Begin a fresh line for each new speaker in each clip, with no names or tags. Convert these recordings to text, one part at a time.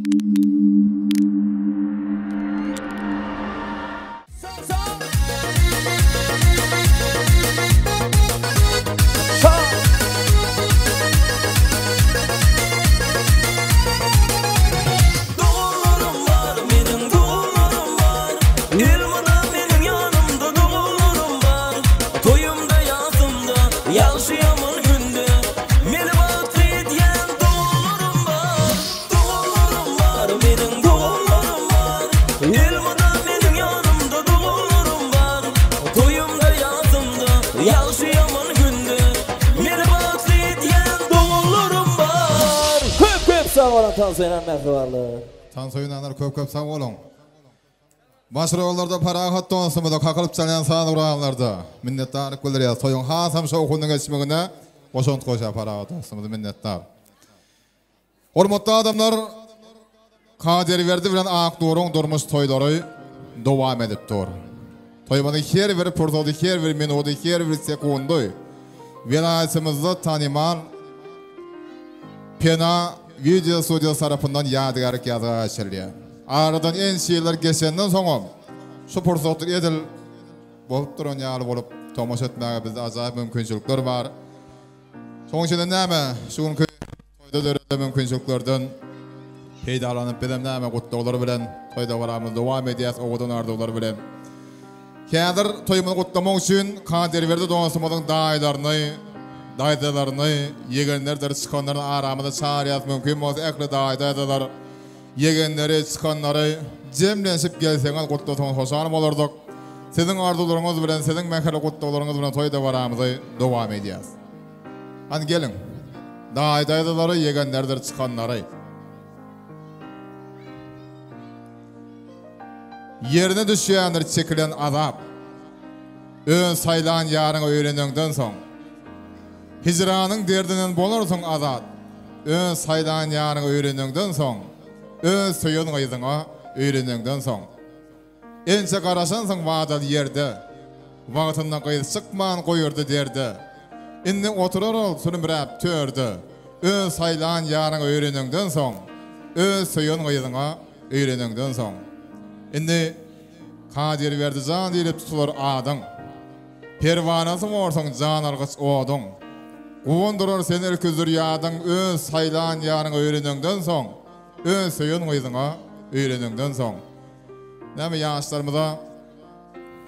Doganlarym bar meniň doganlarym bar Elmydam meniň ýanymda doganlarym bar Toýumda ýasymda ýagşy ýaman günde Meni bagtly edýän doganlarym bar Doganlarym bar meniň doganlarym bar Elmydam meniň ýanymda doganlarym bar Toýumda ýasymda ýagşy ýaman günde Meni bagtly edýän doganlarym bar.
Köp köp sag boluň tans oýnan mähribanlar.
Tans oýnanlar köp köp sag boluň. Baş rollarda Parahat dostumyza kakylyp çalýan saz gurallarda minnetdarlyk bildirýäs. Toýuň hasam şowhunly geçmegine goşant goşýar Parahat dostumyza minnetdar. Hormatly adamlar Kadyrberdi bilen Aknuryň durmuş toýlary dowam edip dur. Toýumyzyň her bir pursady, her bir minudy, her bir sekundy welaýatymyzda tanymal Pena wideo studiýasy tarapyndan ýadygärlik ýazga geçirilýär. Aradan ençe ýyllar geçenden soňam şu pursatlar edil bolup duran ýaly bolup tomaşa etmäge bizde ajaýyp mümkinçilikler bar. Şonuň üçinem näme şu günki toýda döredilen mümkinçiliklerden peýdalanyp bizem näme gutlaglar bilen toý dabaramyzy dowam edýäs owadan arzuwlar bilen. Häzir toýumyzy gutlamak üçin Kadyrberdi dostumyzyň daýylaryny, daýzalaryny, ýegenlerdir çykanlaryny aramyza çagyrýas mümkin bolsa ähli daýy-daýzalar, ýegenleri, çykanlary jemlenşip gelseňiz gutlasaňyz hoşal bolardyk. Siziň arzuwlaryňyz bilen, siziň mähirli gutlaglaryňyz bilen toý dabaramyzy dowam edýäs. Hany geliň. Daýy daýzalary, ýegenlerdir çykanlary. Ýerine düşýändir çekilen azap. Öz saýlan ýaryňa öýleneňden soň. Hijranyň derdinden bolarsyň azat. Öz saýlan ýaryňa öýleneňden soň. Öz söýen gyzyňa öýleneňden soň. Ençe garaşansyň wadaly ýerde. Wagtynda gyz çykman goýurdy derde. Indi oturar ol sülümräp törde. Öz saýlan ýaryňa öýleneňden soň. Öz söýen gyzyňa öýleneňden soň. Indi Kadyrberdi jan diýlip tutular adyň. Perwanasy borsuň jan algyç oduň. Guwandyrar seni ilki zürýadyň öz saýlan ýaryňa öýleneňden soň, öz söýen gyzyňa öýleneňden soň. Näme ýaşlarymyza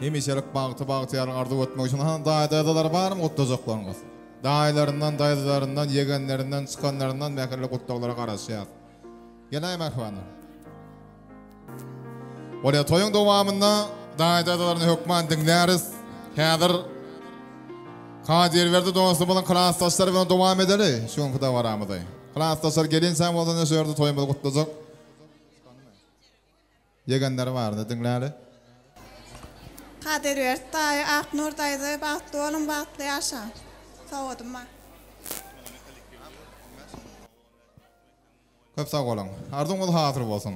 hemişelik bagty bagtyýarlyk arzuw etmek üçin hany daýy-daýzalar barmy gutlajaklaryňyz? Daýylaryndan, daýzalaryndan, ýegenlerinden, çykanlaryndan mähirli gutlaglara garaşýas. Geläý mähribanlar. Bolýa toýuň dowamynda daýy-daýzalaryny hökman diňläris. Häzir Kadyrberdi dostumyzyň klasdaşlary bilen dowam edeli şu günki dabaramyzy. Klasdaşlar gelinçä bolsa ine şu ýerde toýumyzy gutlajak. Ýegenleri bardy diňläli.
Kadyrberdi daýy Aknur daýza bagtly boluň bagtly ýaşaň. Sowgadym bar.
Köp sag boluň. Arzuwyňyz hasyl bolsun.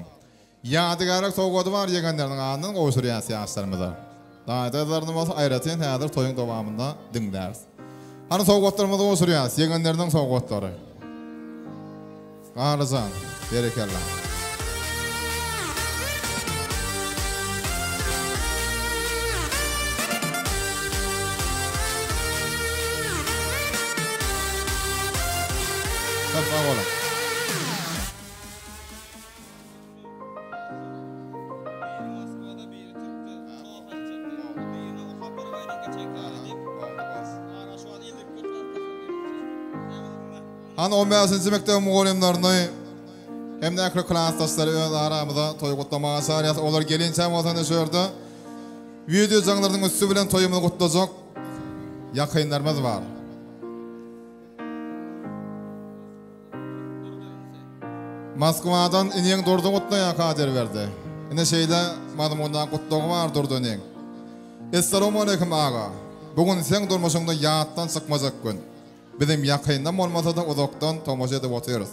Ýadygärlik sowgady bar ýegenleriniň adyndan gowşurýas ýaşlarymyza. Daýy-daýzalaryny bolsa aýratyn häzir toýuň dowamynda diňläris. Hany sowgatlarymyzy gowşurýas, ýegenleriniň sowgatlary. Garlyjan, berekella. Köp sag boluň. Hany on bäşinji mekdebiň mugallymlaryny hem-de ähli klasdaşlary öz aramyza toý gutlamaga çagyrýas. Olar gelinçä bolsa ine şu ýerde wideo jaňlarynyň üsti bilen toýumyzy gutlajak ýakynlarymyz bar. Moskwadan iniň Durdy gutlaýar Kadyrberdi. Ine şeýle mazmundaky gutlagy bar Durdy iniň. Essalawmaleýkim aga. Bu gün seň durmuşyňda ýatdan çykmajak gün. Bizem ýakyndan bolmasa-da uzakdan tomaşa edip otyrys.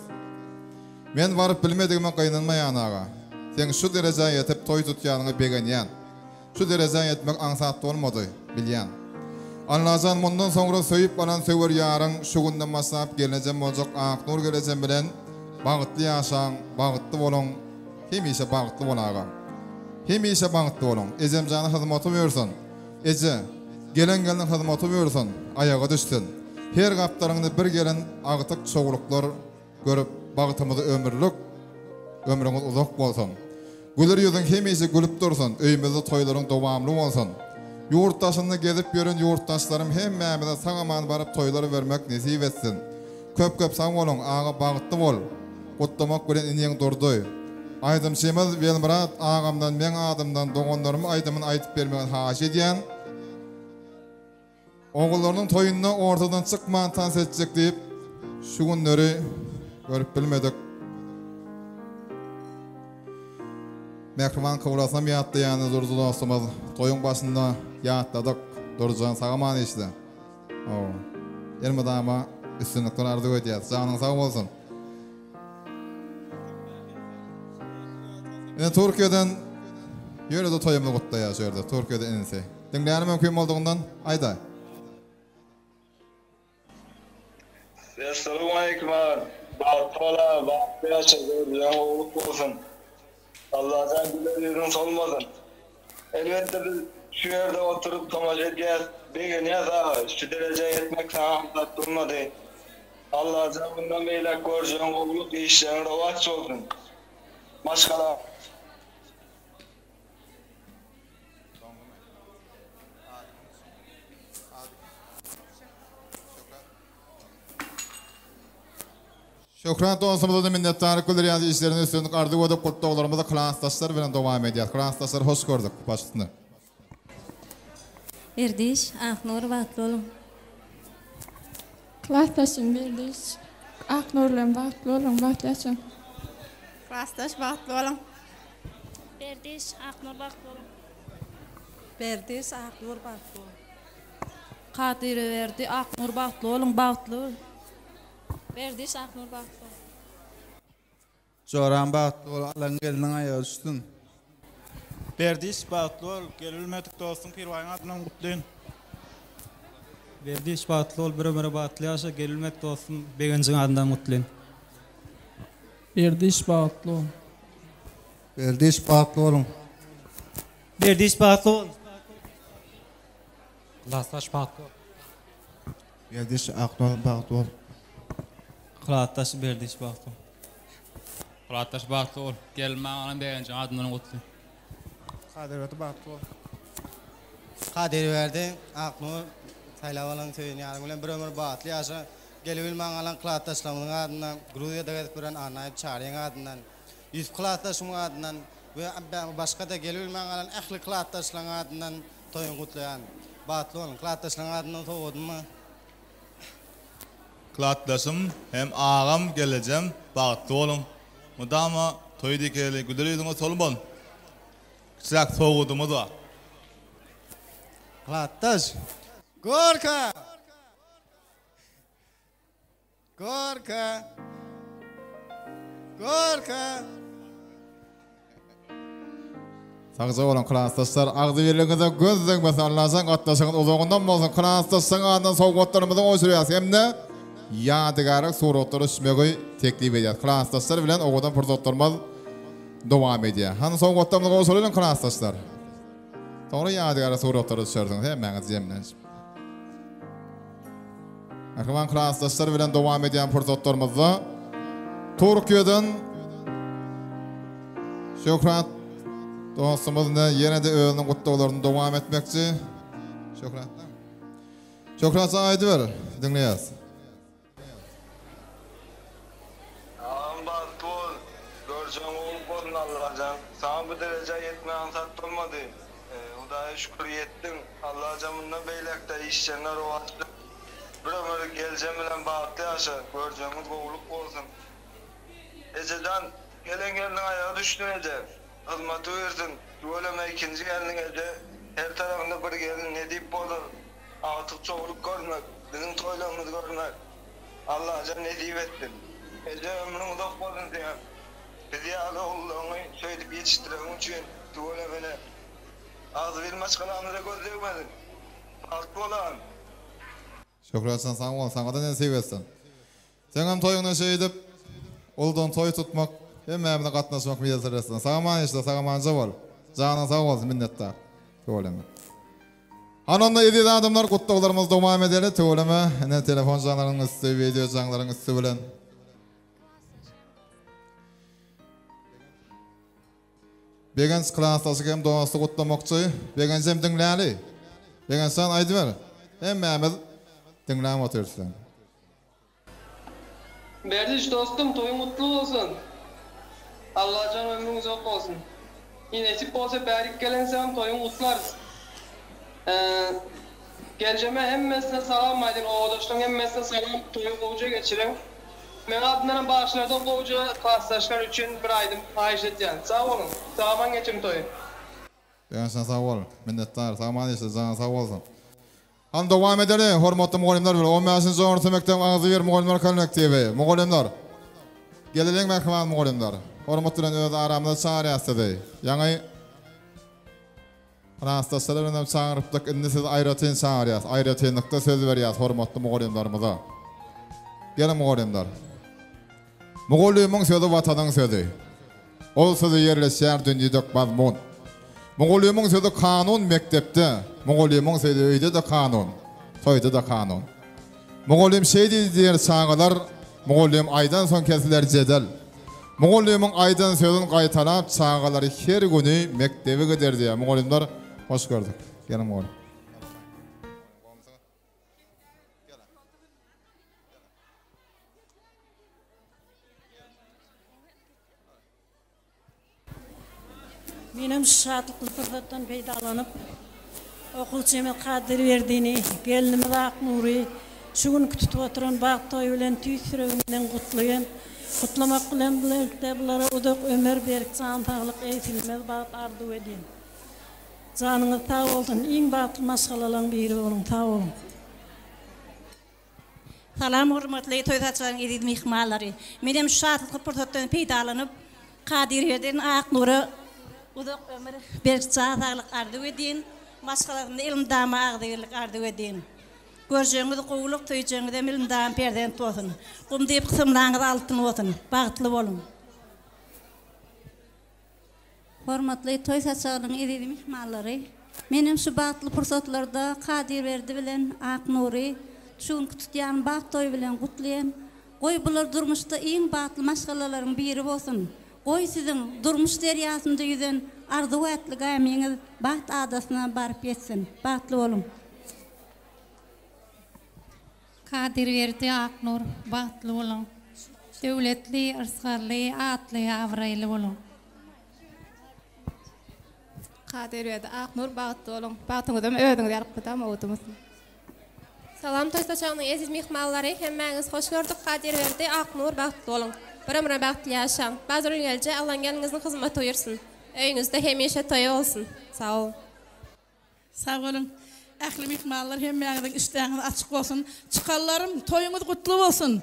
Men baryp bilmedigime gynanmaýan aga. Seň şu derejä ýetip toý tutýanyňa begenýän. Şu derejä ýetmek aňsat bolmady, bilýän. Allajan mundan soňra söýüp alan söwer ýaryň şu günden başlap gelnejem boljak Aknur gelejem bilen. Bagtly ýaşaň, bagtly boluň, hemişe bagtly bol agam. Hemişe bagtly boluň. Ejemjana hyzmaty buýursun. Eje, gelen gelniň hyzmaty buýursun, aýagy düşsün. Her gapdalyňda bir gelen agtyk çowluklar görüp bagtymyzy ömürlik ömrüňiz uzak bolsun. Güler ýüzüň hemişe gülüp dursun, öýümizde toýlaryň dowamly bolsun. Ýurt daşynda gezip ýören ýurtdaşlarym hemmämize sag-aman baryp toýlar bermek nesip etsin. Köp köp sag boluň aga bagtly bol. Gutlamak bilen iniň Durdy. Aýdymçymyz Welmyrat agamdan meň adymdan doganlarym aýdymyny aýdyp bermegini haýyş edýän. Ogullarynyň toýunda ortadan çykman tans etjek diýip şu günleri görüp bilmedik. Mähriban kyblasynam ýatlaýandy Durdy dostumyz. Toýuň başynda ýatladyk. Durdyjan sag-aman işle. Hawa. Elmydama üstünlikler arzuw edýäs. Janyň sag bolsun. Ine Türkiýeden ýöne-de toýumyzy gutlaýar şu ýerde. Türkiýede inisi. Diňläni mümkin boldugyndan aýdaý.
Essalawmaleýkim aga. Bagtly bol aga, bagtly ýaşa, görjegiň gowluk bolsun. Allajan güler ýüzüň solmasyn. Elbetde biz şu ýerde oturyp tomaşa edýäs, begenýäs aga, şu derejä ýetmek saňa aňsat bolmady. Allajan mundan beýläk görjegiň gowluk, işleriň rowaç bolsun. Maşgala.
Şöhrat dostumyza-da minnetdarlyk bildirýäris işlerinde üstünlik arzuw edip gutlaglarymyzy klasdaşlar bilen dowam edýäris. Klasdaşlar hoş gördük. Baş üstüne.
Berdiş, Aknur bagtly boluň.
Klasdaşym Berdiş, Aknur bilen bagtly boluň, bagtly ýaşaň.
Klasdaş bagtly boluň.
Berdiş, Aknur bagtly boluň.
Berdiş, Aknur bagtly boluň.
Kadyrowerdi, Aknur bagtly boluň, bagtly.
Berdiş Aknur bagtly bol.
Joram bagtly bol alan gelniň aýagy düşsün.
Berdiş bagtly bol gelibilmedik dostuň Pirbaýyň adyndan gutlyn.
Berdiş bagtly bol bir ömüre bagtly ýaşa gelibilmedik dostum Begenjiň adyndan gutlyn.
Berdiş bagtly bol.
Berdiş bagtly boluň.
Berdiş bagtly bol.
Klasdaş bagtly bol.
Berdiş Aknur bagtly bol.
Klasdaş Berdiş bagtly bol.
Klasdaş bagtly bol. Gelin maňa Begenjiň adyndan gutly.
Kadyrberdi bagtly bol.
Kadyrberdi Aknur saýlap alan söýen ýaryň bilen bir ömür bagtly ýaşa. Gelibilmän galan klasdaşlarymyzyň adyndan, Gruziýada gezip ýören Annaýew Çaryň adyndan, Ýusup klasdaşymyň adyndan we başga-da gelibilmän galan ähli klasdaşlaryň adyndan Toýuňy gutlaýan. Bagtly boluň. Klatdaşlaryň adyndan sowgadymy?
Klatdaşym hem agam gelejem bagtly boluň. Mydama toý dikeli güler ýüzüňiz solman. Kiçiräk sowgadymyz bar.
Klatdaş. Gorka! Gorka! Gorka!
Sagja boluň klasdaşlar agzybirligiňize göz degmesin Allajan gatnaşygyňyz uzagyndan bolsun klasdaşlaryň adyndan sowgatlarymyzy gowşurýas hemde ýadygärlik suratlara düşmegi teklip edýäs klasdaşlar bilen owadan pursatlarymyz dowam edýär hany sowgatlarymyzy gowşuralyň klasdaşlar soňra ýadygärlik suratlara düşersiňiz hemmäňiz jemlenşip. Mähriban klasdaşlar bilen dowam edýän pursatlarymyzda Türkiýeden Şöhrat dostumyz ine ýene-de özüniň gutlaglaryny dowam etmekçi. Şöhrat. Şöhrat sen aýdyber, diňleýäs.
Agam bagtly bol, görjegiň gowy bolsun Allajan. Saňa bu derejä ýetmek aňsat bolmady. Hudaýa şükür ýetdiň. Allajan mundan beýläkde işlerine rowaçlyk, bir ömür geljen bilen bagtly ýaşa, görjegiňiz gowulyk bolsun. Ejejan, gelen gelniň aýagy düşsün eje. Hyzmaty buýursyn. Tüweleme ikinji gelniň eje, her tarapynda bir gelin nedip bolar. Agtyk çowluk görmek, biziň toýlarymyzy görmek Allajan nesip etsin. Eje ömrüň uzak bolsun seňem. Biz ýaly ogullaryňy şeýdip ýetişdireniň üçin tüweleme ene. Agzybir maşgalamyza göz degmesin. Bagtly bolaň.
Şöhratjan sag bol saňada nesip etsin. Seňem toýuňda şeýdip. Uludan toý tutmak, hemmämize gatnaşmak miýesser etsin. Sag-aman işle, sag-amanja bol. Janyň sag bolsun, minnetdar. Tüweleme. Hany onda eziz adamlar gutlaglarymyzy dowam edeli. Tüweleme. Ine telefon jaňlaryň üsti, wideo jaňlaryň üsti bilen. Begenç klasdaşy hem dosty gutlamakçy. Begenjem diňläli. Begençjan aýdyber. Hemmämiz diňläp otyrys seni.
Berdiş dostum toýuň gutly bolsun. Allajan ömrüň uzak bolsun. Nesip bolsa bärik gelensoň toýuňy gutlarys. Geljeme hemmesine salam aýdyn obadaşlaň hemmesine salam toýy gowja geçiriň. Meň adymdanam bagşylardan gowja klasdaşlar üçin bir aýdym haýyş etýän. Sag boluň. Sag-aman geçiriň toýy.
Begençjan sag bol. Minnetdar. Sag-aman işle. Janyň sag bolsun. Hany dowam edeli, hormatly mugallymlar bilen on bäşinji orta mekdebiň agzybir mugallymlar kollektiwi. Mugallymlar! Geleliň mähriban mugallymlar. Hormat bilen öz aramyza çagyrýas sizi. Ýaňy klasdaşlar bilen hem çagyrypdyk, indi sizi aýratyn çagyrýas. Aýratynlykda söz berýäs hormatly mugallymlarymyza. Geliň mugallymlar. Mugallymyň sözi Watanyň sözi. Ol söze ýerleşýär dünýedek mazmun. Mugallymyň sözi kanun mekdepde, mugallymyň sözi öýde-de kanun, toýda-da kanun. Mugallym şeý diýdi diýer çagalar, mugallym aýdansoň kesiler jedel. Mugallymyň aýdan sözün gaýtalap çagalar her güni mekdebe gider diýýär. Mugallymlar hoş gördük. Geliň mugallym.
Menem şu şatlykly pursatdan peýdalanyp, okuwçymyz Kadyrberdini, gelnimiz Aknury şu günki tutup oturan bagt toýy bilen tüýs ýüregimden gutlaýan. Gutlamak bilen birlikde bulara uzak ömür, berk jan saglyk, egsilmez bagt arzuw edýän. Janyňyz sag bolsun, iň bagtly maşgalalaň biri boluň, sag boluň.
Salam hormatly toý saçagyň eziz myhmanlary. Menem şu şatlykly pursatdan peýdalanyp, Kadyrberdi Aknura uzak ömür, berk jan saglyk arzuw edýin. Maşgalasynda elmydama agzybirlik arzuw edýin. Görjegiňiz gowulyk, söýjegiňizem elmydama perzent bolsun. Gum diýip gysymlaňyz altyn bolsun. Bagtly boluň.
Hormatly toý saçagynyň eziz myhmanlary! Menem şu bagtly pursatlarda Kadyrberdi bilen Aknury şu günki tutýan bagt toýy bilen gutlaýan. Goý, bular durmuşda iň bagtly maşgalalaryň biri bolsun! Goý, siziň durmuş derýasynda ýüzen arzuw atly gämiňiz bagt adasyna baryp ýetsin! Bagtly boluň!
Kadyrberdi Aknur bagtly boluň. Döwletli, yrsgally, atly, abraýly boluň.
Kadyrberdi Aknur bagtly boluň. Bagtyňyzam özüňiz ýalyp gudam owdumyz.
Salam toý saçagynyň eziz myhmanlary hemmäňizi hoş gördük Kadyrberdi Aknur bagtly boluň. Bir ömre bagtly ýaşaň. Bazargül gelje Allaň gelniňiziň hyzmaty buýursyn. Öýüňizde hemişe toý bolsun. Sag boluň.
Sag boluň. Ähli myhmanlar hemmäňiziň işdäňiz açyk bolsun. Çykanlarym toýuňyz gutly bolsun.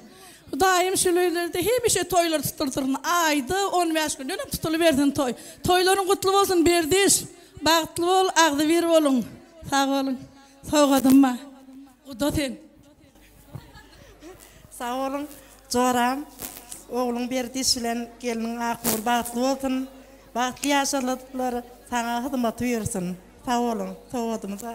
Hudaýym şul öýlerde hemişe toýlar tutulsyn. Aýda 15 gündenem tutulybersin toý. Toýlaryň gutly bolsun Berdiş. Bagtly bol, agzybir boluň. Sag boluň. Sowgadym bar. Guda sen.
Sag boluň joram. Ogluň Berdiş bilen gelniň Aknur bagtly bolsun. Bagtly ýaşalyplar saňa hyzmat buýursyn. Sag boluň sowgadymyza.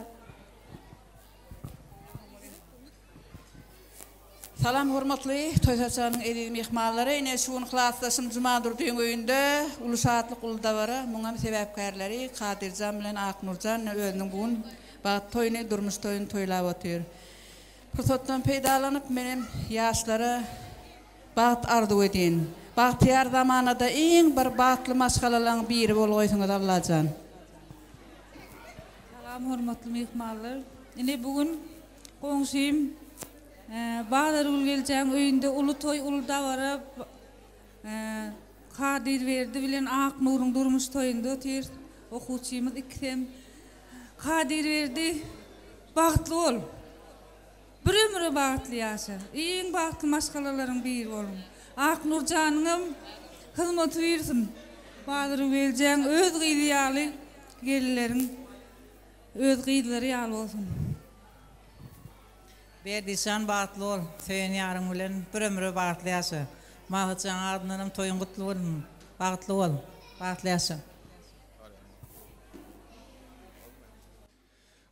Salam hormatly toý saçagynyň eziz myhmanlary ine şu gün klasdaşym Jumadurdyň öýünde uly şatlyk uly dabara muňam sebäpkärleri Kadyrjan bilen Aknurjan ine özüniň bu gün bagt toýuny durmuş toýuny toýlap otyr. Pursatdan peýdalanyp menem ýaşlara Bagt arzuw edýin. Bagtyýar zamanada iň bir bagtly maşgalalaň biri bolgaýsyňyz Allajan.
Salam hormatly myhmanlar. Ine bu gün goňşym Bazargül geljäň öýünde uly toý uly dabara Kadyrberdi bilen Aknuryň durmuş toýunda otyrys. Okuwçymyz ikisem. Kadyrberdi bagtly bol. Bir ömüre bagtly ýaşa. Iň bagtly maşgalalaryň biri boluň. Aknurjanyňam hyzmaty birsin. Bazargüljäň öz gyzy ýaly gelinleriň öz gyzlary ýaly bolsun.
Berdijan bagtly bol, söýen ýaryň bilen bir ömüre bagtly ýaşa.
Mahyjaň adyndanam toýuň gutly bolsun. Bagtly bol. Bagtly ýaşa.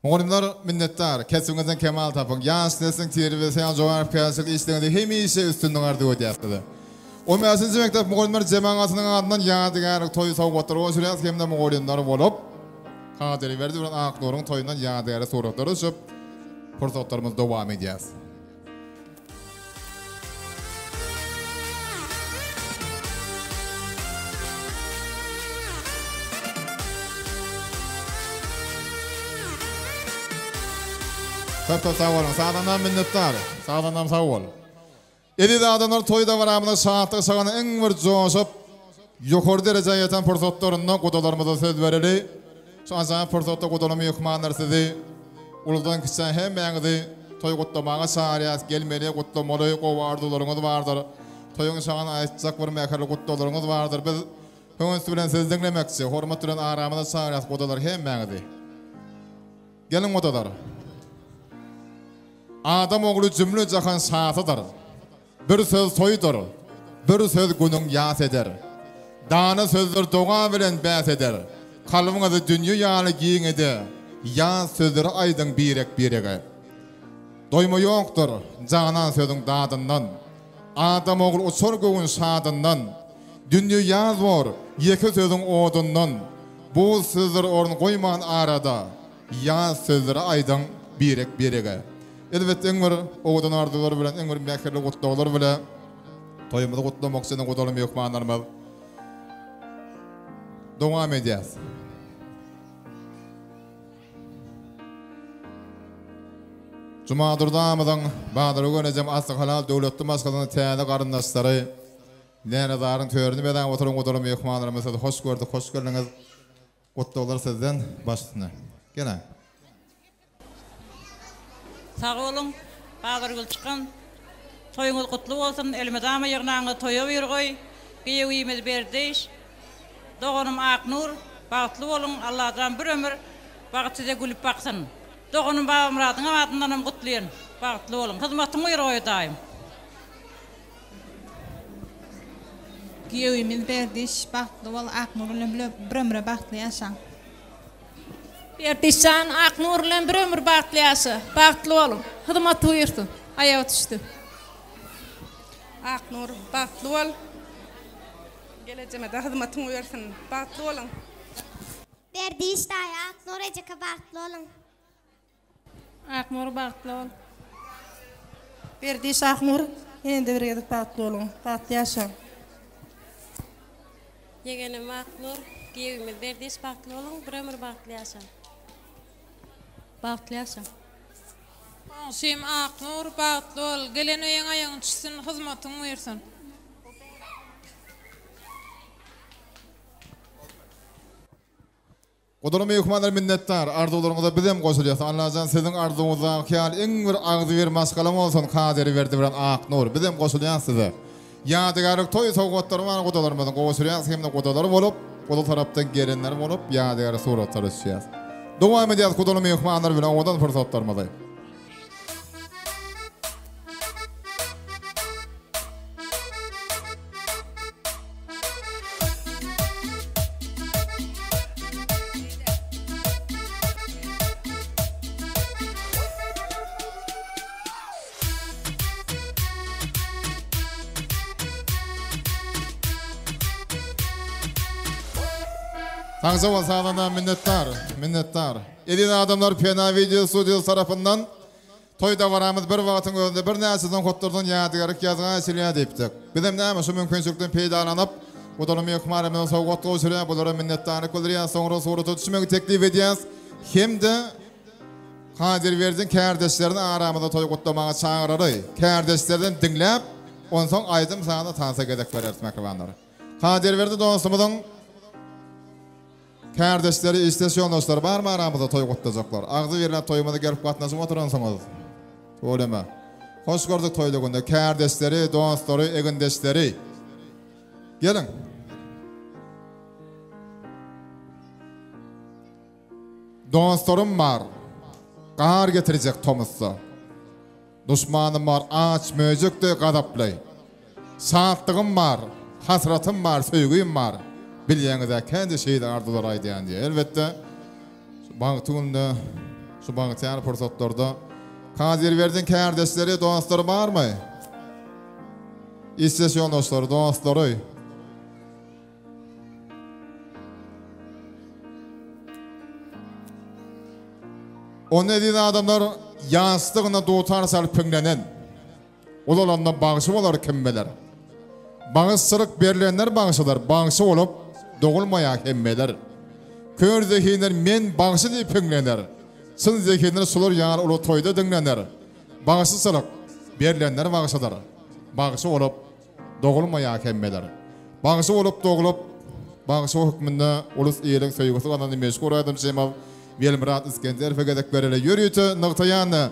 Mugallymlar minnetdar. Kesbiňizden kemal tapyň. Ýaş nesliň terbiýesi ýaly jogapkärçilikli işleriňizde hemişe üstünlik arzuw edýäris size. On bäşinji mekdep mugallymlar jemagatynyň adyndan ýadygärlik toý sowgatlary gowşurýarys hem-de mugallymlar bolup Kadyryberdi bilen Aknuryň toýundan ýadygärlik suratlara düşüp pursatlarymyzy dowam edýäris. Köp köp sag boluň. Sazandam minnetdar. Sazandam sag bol. Eziz adamlar toý dabaramyzyň şatlyk şagana iň bir joşup, ýokary derejä ýeten pursatlarynda gudalarymyza söz bereli. Şu ajaýyp pursatda gudaly myhmanlar sizi uludan kiçä hemmäňizi toý gutlamaga çagyrýas. Gelmeli, gutlamaly gowy arzuwlaryňyz bardyr. Toýuň şagyna aýtjak bir mähirli gutlaglaryňyz bardyr. Biz höwes bilen sizi diňlemekçi. Hormat bilen aramyza çagyrýas gudalar hemmäňizi. Geliň gudalar. Adam ogly jümle jahan şasydyr. Bir söz toýdur, bir söz günüň ýas eder. Dana sözler doga bilen bäs eder. Kalbyňyzy dünýe ýaly giň ede, ýaz sözleri aýdyň birek-birege. Doýma ýokdur janan sözüň dadyndan. Adam ogly uçar göwün şadyndan. Dünýe ýaz bor ýeke sözüň odundan. Buz sözler orun goýman arada. Ýaz sözleri aýdyň birek-birege. Elbetde iň bir owadan arzuwlar bilen, iň bir mähirli gutlaglar bile toýumyzy gutlamak üçin gudaly myhmanlarymyz dowam edýäs. Jumadurdy agamyzyň Bazargül ejem asly halal döwletli maşgalasynyň täze garyndaşlary Lälezaryň törüni bezäp oturan gudaly myhmanlarymyz sizi hoş gördük, hoş geldiňiz. Gutlaglar sizden baş üstüne. Gene.
Sag boluň Bazargül çykan toýuňyz gutly bolsun elmydama ýygnaňyz toýa bir goý giýewimiz Berdiş doganym Aknur bagtly boluň Allajan bir ömür bagt size gülüp baksyn doganym Babamyradyňam adyndanam gutlyýan bagtly boluň hyzmatyň bir goý daýym.
Giýewimiz Berdiş bagtly bol Aknur bilen bir ömre bagtly ýaşaň. Berdiş jan Aknur bilen bir ömür bagtly ýaşa. Bagtly boluň. Hyzmat buýursyn. Aýagy düşdi.
Aknur bagtly bol. Gelejemede hyzmatyň buýursyn. Bagtly boluň.
Berdiş daýy Aknur ejeke bagtly boluň.
Aknur bagtly bol.
Berdiş Aknur ýene-de bir gezek bagtly boluň. Bagtly ýaşaň.
Ýegenim Aknur, giýewimiz Berdiş bagtly boluň, bir ömür bagtly ýaşaň. Bagtly ýaşaň.
Goňşym Aknur bagtly bol, gelen öýüň aýagyň düşsün, hyzmatyň buýursyn.
Gudraly myhmanlar minnetdar. Arzuwlaryňyza bizem goşulýas. Allajan siziň arzuwyňyzdaky ýaly iň bir agzybir maşgala bolsun Kadyryberdi bilen Aknur. Bizem goşulýas size. Ýadygärlik toý sowgatlary bar gudalarymyzyň gowşurýas hem-de gudalar bolup, guda tarapdan gelenler bolup ýadygärlik suratlara düşýäs. Dowam edýäs gudaly myhmanlar bilen owadan pursatlarymyzy. Sagja bol sazanda minnetdar minnetdar. Eziz adamlar Pena Video Studios tarapyndan Toý dabaramyz bir wagtyň özünde birnäçe nohutlardan ýadygärlik ýazga geçilýär diýipdik. Bizem näme şu mümkinçilikden peýdalanyp, Gudaly myhmanymyza sowgat gowşurýar, bulara minnetdarlyk bildirýäs, soňra surata düşmegi teklip edýäs hem-de Kadyrberdiň kärdeşlerini aramyzda toý gutlamaga çagyraly. Kärdeşlerden diňläp, onsoň aýdym-saza tansa gezek bereris mähribanlar. Kadyrberdi dostumyzyň Kärdeşleri, işdeş ýoldaşlary barmy aramyzda toý gutlajaklar? Agzy birläp toýumyza gelip gatnaşyp oturansyňyz. Tüweleme. Hoş gördük toýly günde. Kärdeşleri, dostlary, egindeşleri. Geliň. Dostlarym bar. Gar getirjek tomusda. Duşmanym bar aç möjek deý gazaply. Şatlygym bar, hasratym bar, söýgim bar. Bilýäňiz-ä kände şeýle arzuwlar aýdýan diýýär. Elbetde, şu bagty günde, şu bagtyýar pursatlarda Kadyrberdiň kärdeşleri, dostlary barmy? Işdeş ýoldaşlary, dostlary. Onda eziz adamlar ýaşlygyna dutar çalyp piňlenen, ulalanda bagşy bolar kim biler. Bagyşçylyk berlenler bagşydyr, bagşy bolup dogulmaýar hemmeler. Kör zehinler men bagşy diýip piňlener, çyn zehinler şular ýaly uly toýda diňlener. Bagşyçylyk berlenler bagşydyr, bagşy bolup Dogulmaýar hemmeler. Bagşy bolup doglup, bagşy hökmünde ulus iliň söýgüsi gazandy meşhur aýdymçymyz Welmyrat Isgenderowa gezek bereli. Ýörite nygtaýan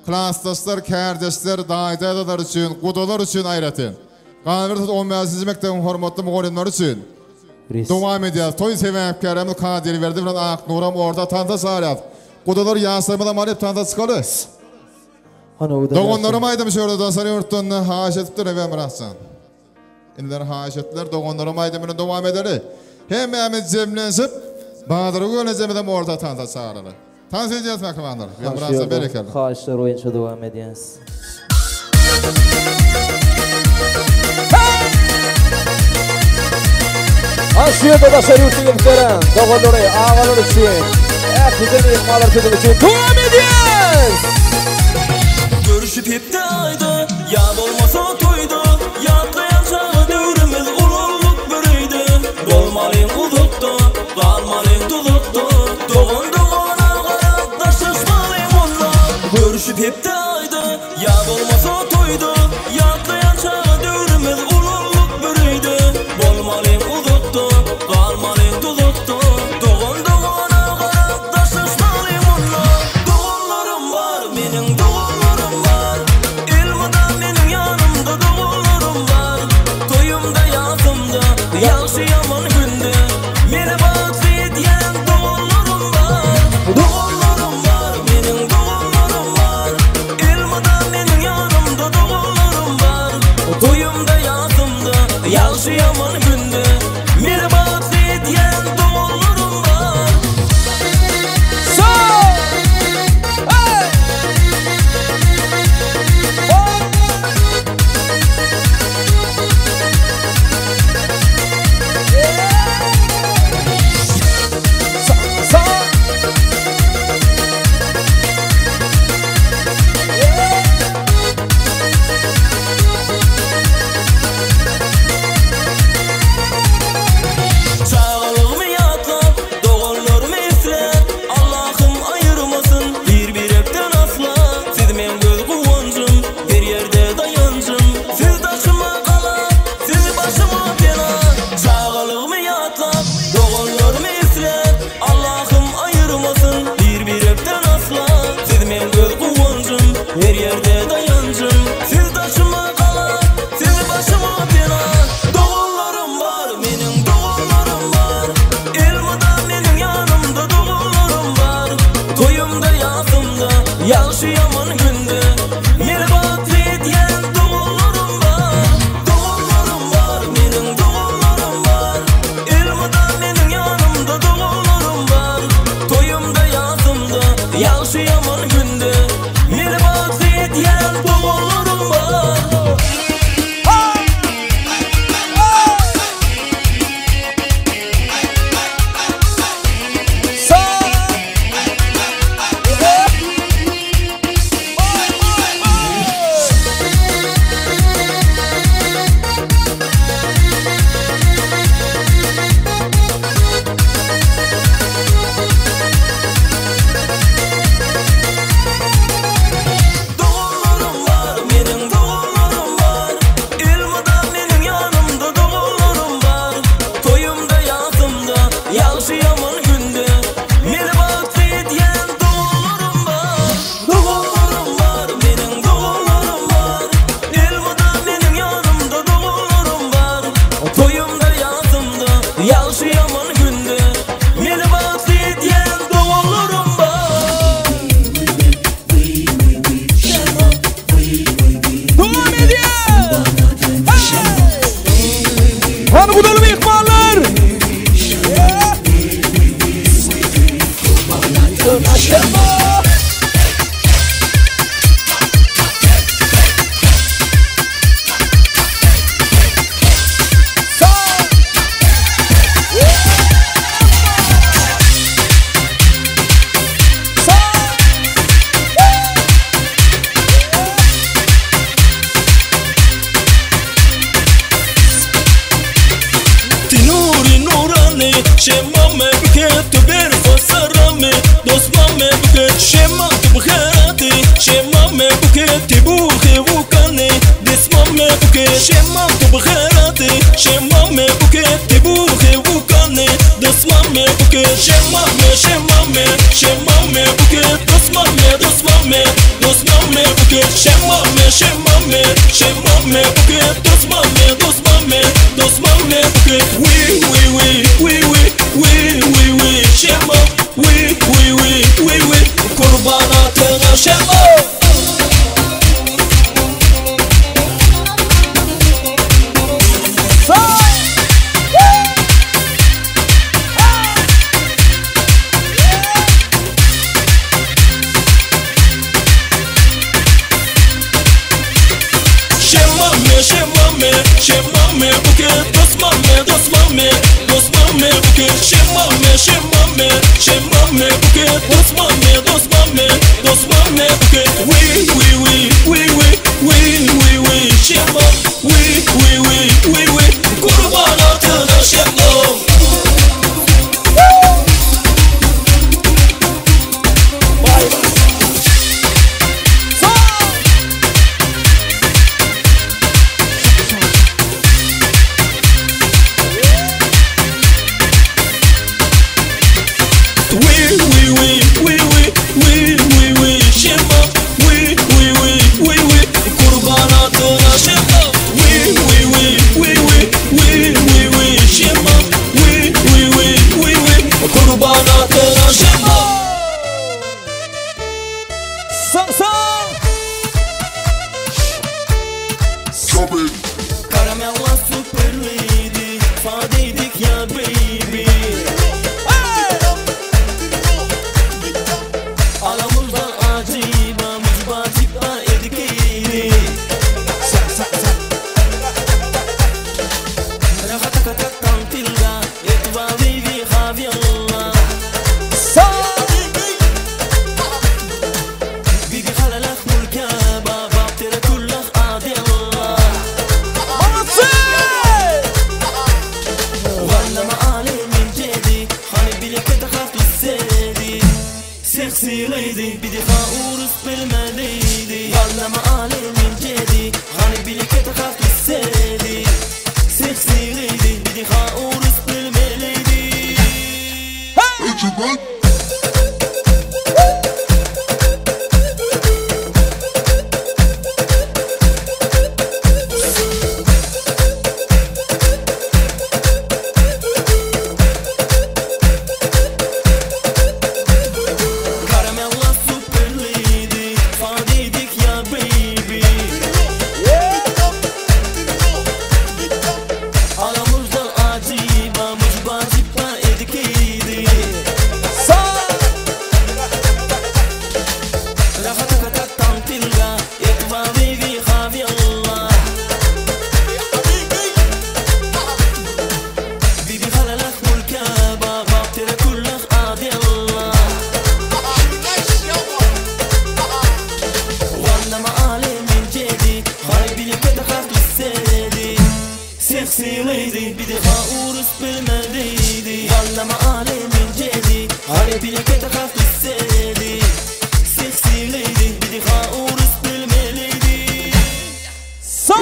klasdaşlar, kärdeşler, daýy-daýzalar üçin, gudalar üçin aýratyn. Galyberse-de on bäşinji mekdebiň hormatly mugallymlary üçin. Dowam edýäris. Toý sebäpkärimiz Kadyrberdi bilen Aknuram orta tansa çagyrýas. Gudalar ýaşlarymyzam alyp tansa çykaly. Doganlarym aýdym şu ýerde daşary ýurtdan haýyş edipdir Ewe Myratjan. Iniler haýyş etdiler doganlarym aýdym bilen dowam edeli. Hemmämiz jemlenşip Bazargül ejemizem orta tansa çagyraly. Tans edýäs mähribanlar.
Şu
Myratjan
ýerde
berekella.
haýyşlar boýunça dowam edýäs.
Ha şu ýerde daşary ýurtda gelip beren doganlary, agalar üçin, ähliden myhmanlar siziň üçin dowam edýäs!
Görüşüp hepde aýda, ýa bolmasa toýda, Ýatlaýan çaga döwrümiz ulaldyk bir öýde. Bolmalyň uzakda, galmalyň duzakda, Dogan dogana garap daşlaşmalyň onda. Görüşüp hepde aýda, Ýa bolmasa toýda Ýatlaýan çaga döwrümiz Ulaldyk bir öýde Bolmalyň uzakda Galmalyň duzakda Dogan dogana garap Daşlaşmalyň onda Doganlarym bar Meniň doganlarym bar Elmydam meniň ýanymda Doganlarym bar Toýumda ýasymda Ýagşy ýaman günde Meni bagtly edýän Doganlarym bar Doganlarym bar Meniň doganlarym bar Elmydam meniň ýanymda doganlarym bar Toýumda ýasymda ýagşy ýaman günde Meni bagtly edýän doganlarym bar. Çagalygymy ýatlap, doganlarymy isläp, Allahym aýyrmasyn bir-birekden asla. Siz meň göz guwanjym, her ýerde daýanjym. Siz daşyma gala, siz başyma bela. Çagalygymy ýatlap, doganlarymy isläp, Allahym aýyrmasyn bir-birekden asla. Siz meň göz guwanjym, her ýerde daýanjym. Siz daşyma gala, siz başyma bela. Doganlarym bar, meniň doganlarym bar. Elmydam meniň ýanymda doganlarym bar. Toýumda, ýasymda, ýagşy-ýaman günde. Meni bagtly edýän doganlarym bar. Doganlarym bar, meniň doganlarym bar. Elmydam meniň ýanymda doganlarym bar. Toýumda, ýasymda, ýagşy-ýaman günde. Meni bagtly edýän doganlarym bar. Doganlarym bar, meniň doganlarym bar. Elmydam meniň ýanymda doganlarym bar. Toýumda, ýasymda, ýagşy-ýaman günde meni bagtly edýän doganlarym bar. Doganlarym bar, meniň doganlarym bar. Elmydam meniň ýanymda doganlarym bar. Toýumda, ýasymda, ýagşy-ýaman günde meni bagtly edýän doganlarym bar.
Dowam edýär! Şema!
Tinuri nurani Şemame büketü bir fasarame Dostmame büket şema tubherati Şemame büketi buhi vukani Desmame büket şema tubherati Şemame büketi buhi vukani Dostmame büket şemame şemame Şemame büket dostmame dostmame Dostmame büket şemame şemame Şemame büket dostmame dostmame Dostmame büket We we we we we we we we şema we we we we we kurban atına şema. Şemame şemame şemame buket dostmame dostmame dostmame buket şemame şemame şemame buket dostmame dostmame dostmame buket we we we we we we we we şema we we we we we kurban atına şema. We we we we we we we we şema we we we we we kurban atına şema we we we we we we we we şema we we we we we kurban atına şema.
Sağ sağ!
Karamella super lady, fadeydik ya baby. Aramızda acıba mıcba cipba edikeydi. Rahatakata tantilga etva vivi havyalla. Bigi halalak mulkaba baptira kullak adilla. Vallama alemin cedi Hani bile ketahaf lissedi Sexy lady Bidi haurus bilmeliydi Vallama alemin cedi Hani bile ketahaf lissedi Sexy lady Bidi haurus bilmeliydi. Karamella super lady, fadeydik ya baby. Aramızda acıba mıcba cipba edikeydi. Rahatakata tantilga etva vivi havyalla. Bibi halalak mulkaba baptira kullak adilla. Vallama alemin cedi Hay bile ketahaf lissedi Sexy lady Bidi haurus bilmeliydi Vallama alemin cedi Hay bile ketahaf lissedi Sexy lady Bidi haurus bilmeliydi.
Sağ!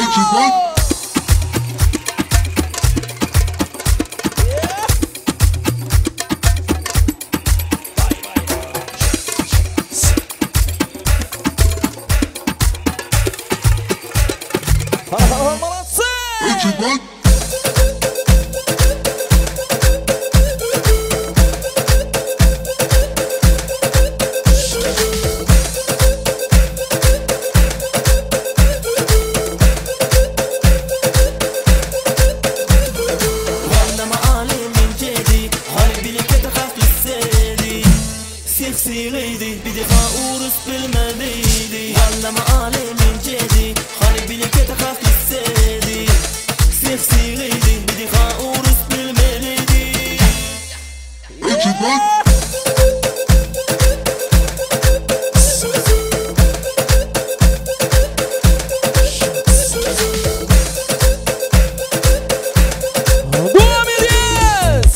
Dowam edýäs!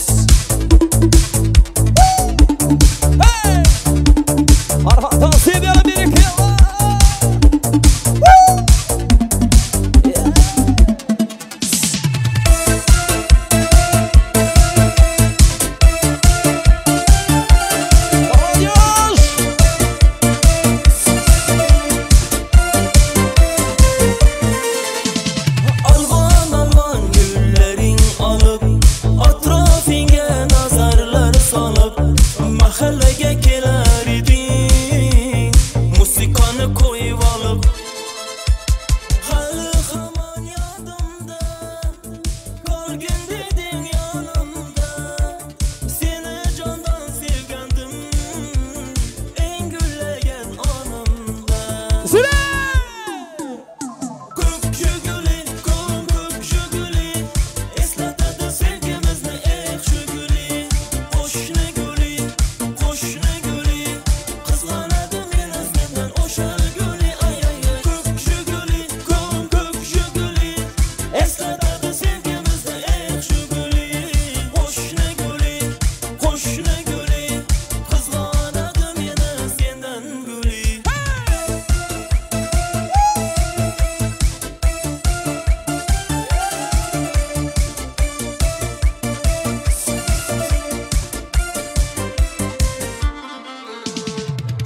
Hey! Arhan tans edýär berekella!
Alwan alwan gülleriň alyp, Atrafyňa nazarlar salyp, Mahallege keler idiň, Musikany koýup alyp. Hali haman ýadymda, Galgyn dediň ýanymda, Seni jandan sevgendim, Eň güllegen anymda. Kökçe güli, kön kökçe güli, Eslatady sevgimizni eh şu güli. Goşny güli, goşny güli, Gyzganady meni senden oşal güli, ay ay ay. Kökçe güli, kön kökçe güli, Eslatady sevgimizni eh şu güli. Goşny güli, goşny güli, Gyzganady meni senden güli.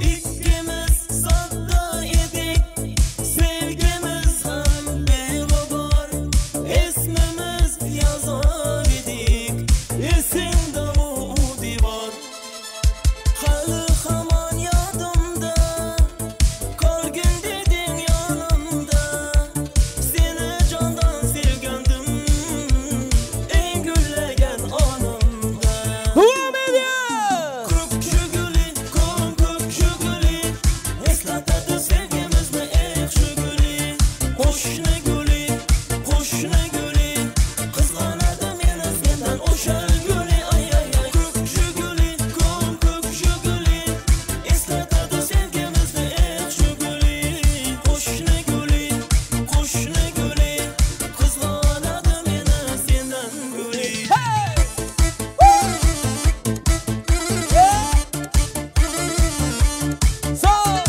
Ikkimiz sadda edik, sevgimiz hem beygobar, Esmimiz yazar edik, esingde bu divar. Hali haman ýadymda, Galgyn dediň ýanymda, Seni jandan sevgendim, Eň güllegen anymda.
Dowam edýäs!
Kökçe güli, kön kökçe güli, Eslatady sevgimizni eh şu güli. Goşny güli, goşny güli, Gyzganady meni senden oşal güli, ay ay ay. Kökçe güli, kön kökçe güli, Eslatady sevgimizni eh şu güli. Goşny güli, goşny güli, Gyzganady meni senden güli.
Sağ!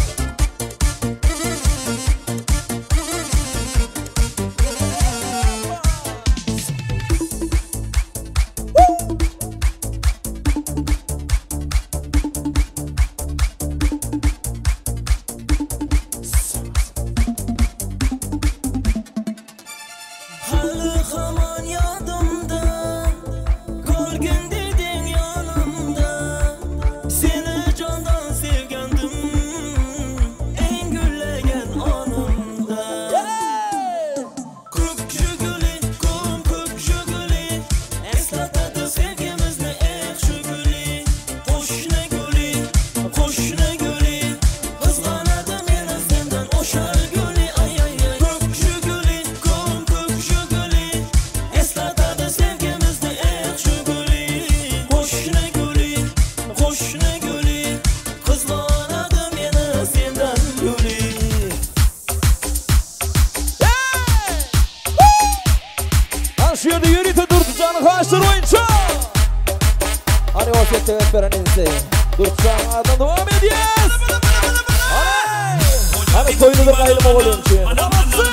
Hali haman ýadymda, Galgyn dediň ýanymda, Seni jandan sevgendim, Eň güllegen anymda. Kökçe güli, kön kökçe güli, Eslatady sevgimizni eh şu güli. Goşny güli, goşny güli, Gyzganady meni senden oşal güli, ay ay ay. Kökçe güli, kön kökçe güli, Eslatady sevgimizni eh şu güli. Goşny güli, goşny güli, Gyzganady meni senden güli.
Lan şu ýerde ýörite Durdyjanyň haşlar oýunça. Hany o setde beren insi. Durdyjanyň adyndan dowam edýäs. Hany! Hany toýuny bir gaýlym oglum üçin. Molodцы!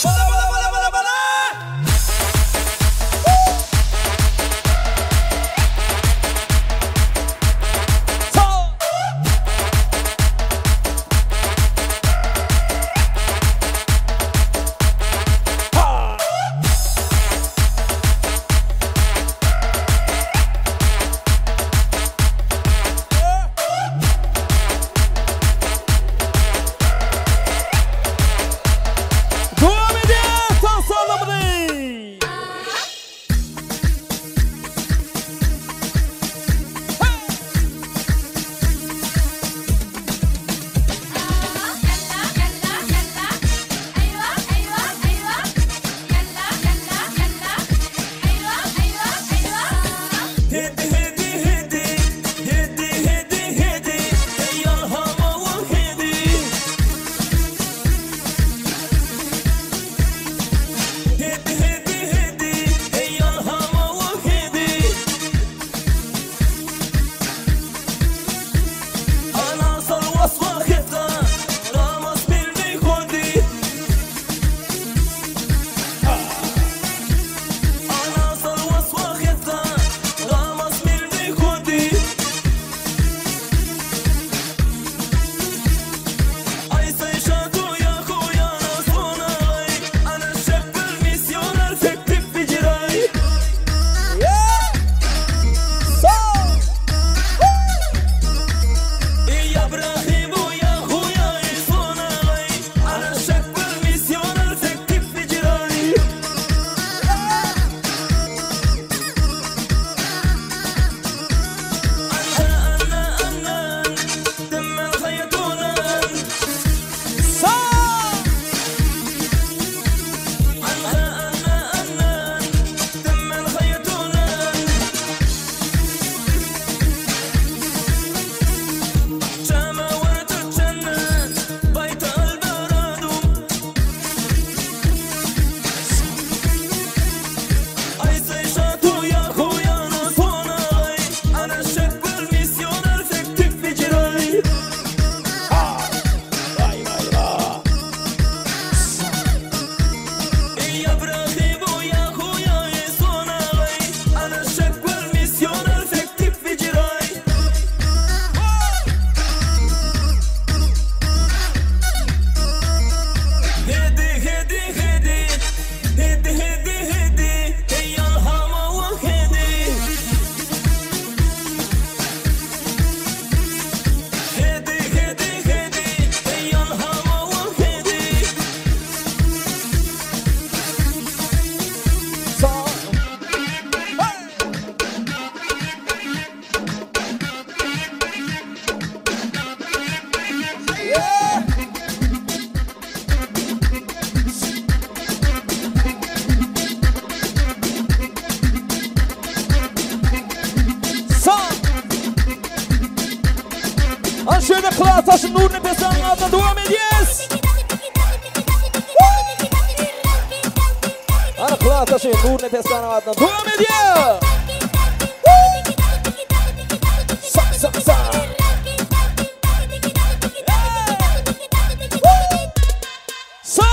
Bala bala bala bala bala! Dowam edýäs tans salnamyzy! Ana şu ýerde klasdaşym Nurnepes janyň adyna dowam edýäs. Ana klasdaşym Nurnepes janyň adyna dowam edýäs. Sa sa sa. Sa.